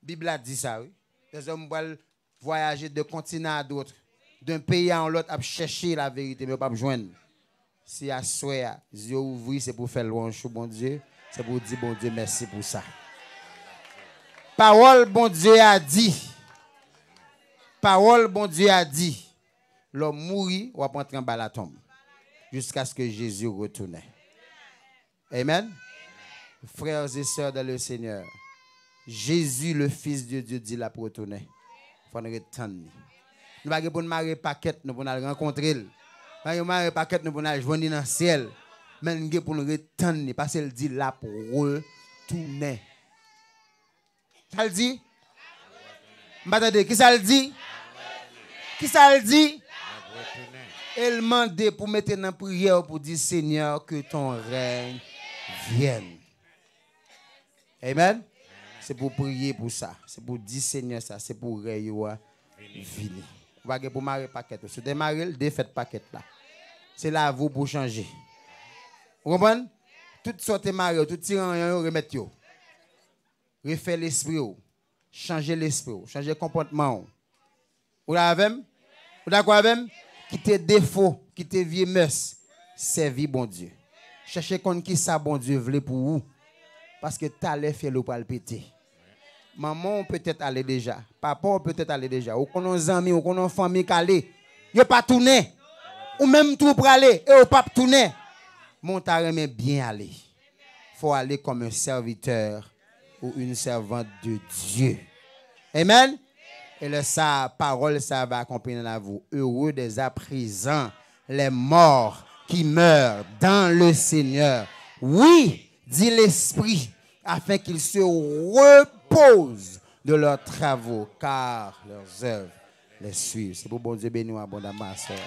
Bib la di sa, wi. Lèzòm pral vwayaje de kontinan a dòt, de yon peyi a yon lòt, ap chèche laverite, men yo p ap jwenn. Si aswè a, zye w ouvri, se pou w fè lwanj sou Bondye, se pou w di Bondye mèsi pou sa. Pawòl Bondye a di, pawòl Bondye a di, lè w mouri, w ap antre anba latonb, jiskaske Jezi retounen. Amen. Frères et sœurs dans le Seigneur, Jésus, le Fils de Dieu, di l ap retounen. Fò n ret tann li. Nou pa gen pou n mare pakèt nou pou n al rankontre l. Pa gen mare pakèt nou pou n al jwenn li nan syèl. Men n gen pou n ret tann li, paske l di l ap retounen. Sa l di? M pa tande. Kisa l di? Kisa l di? E l mande pou mete nan priyè w pou di, Seigneur, que ton règne vienne. Amen. Se pou priye pou sa. Se pou di Senyè sa. Se pou rèy ou a vini. Ou pa gen pou mare pakèt ou. Si w te mare l, defèt pakèt la. Se lavi w pou chanje. Ou konprann? Tout sa w te mare yo, tout ti ranyon yo, remèt yo. Refè lespri w. Chanje lespri w. Chanje konpòtman w. Ou la avè m? Ou dakò avè m? Kite defo, kite vye mès. Sèvi Bondye. Chèche konn kisa Bondye vle pou ou. Paske talè fyèl ou pral pete. Manman w petèt ale deja. Papa w petèt ale deja. Ou konn yon zanmi, ou konn yon fanmi k ale. Yo pa tounen. Ou menm tou w prale, e ou p ap tounen. Men w ta renmen byen ale. Fò w ale kòm yon sèvitè ou une servante de Dieu. Amen. E lè sa, pawòl sa va akonpli nan lavi w. Heureux dès à présent les morts qui meurent dans le Seigneur. Oui, dit l'Esprit, afin qu'ils se reposent de leurs travaux, car leurs œuvres les suivent. Se pou Bondye beni w abondamman, sè.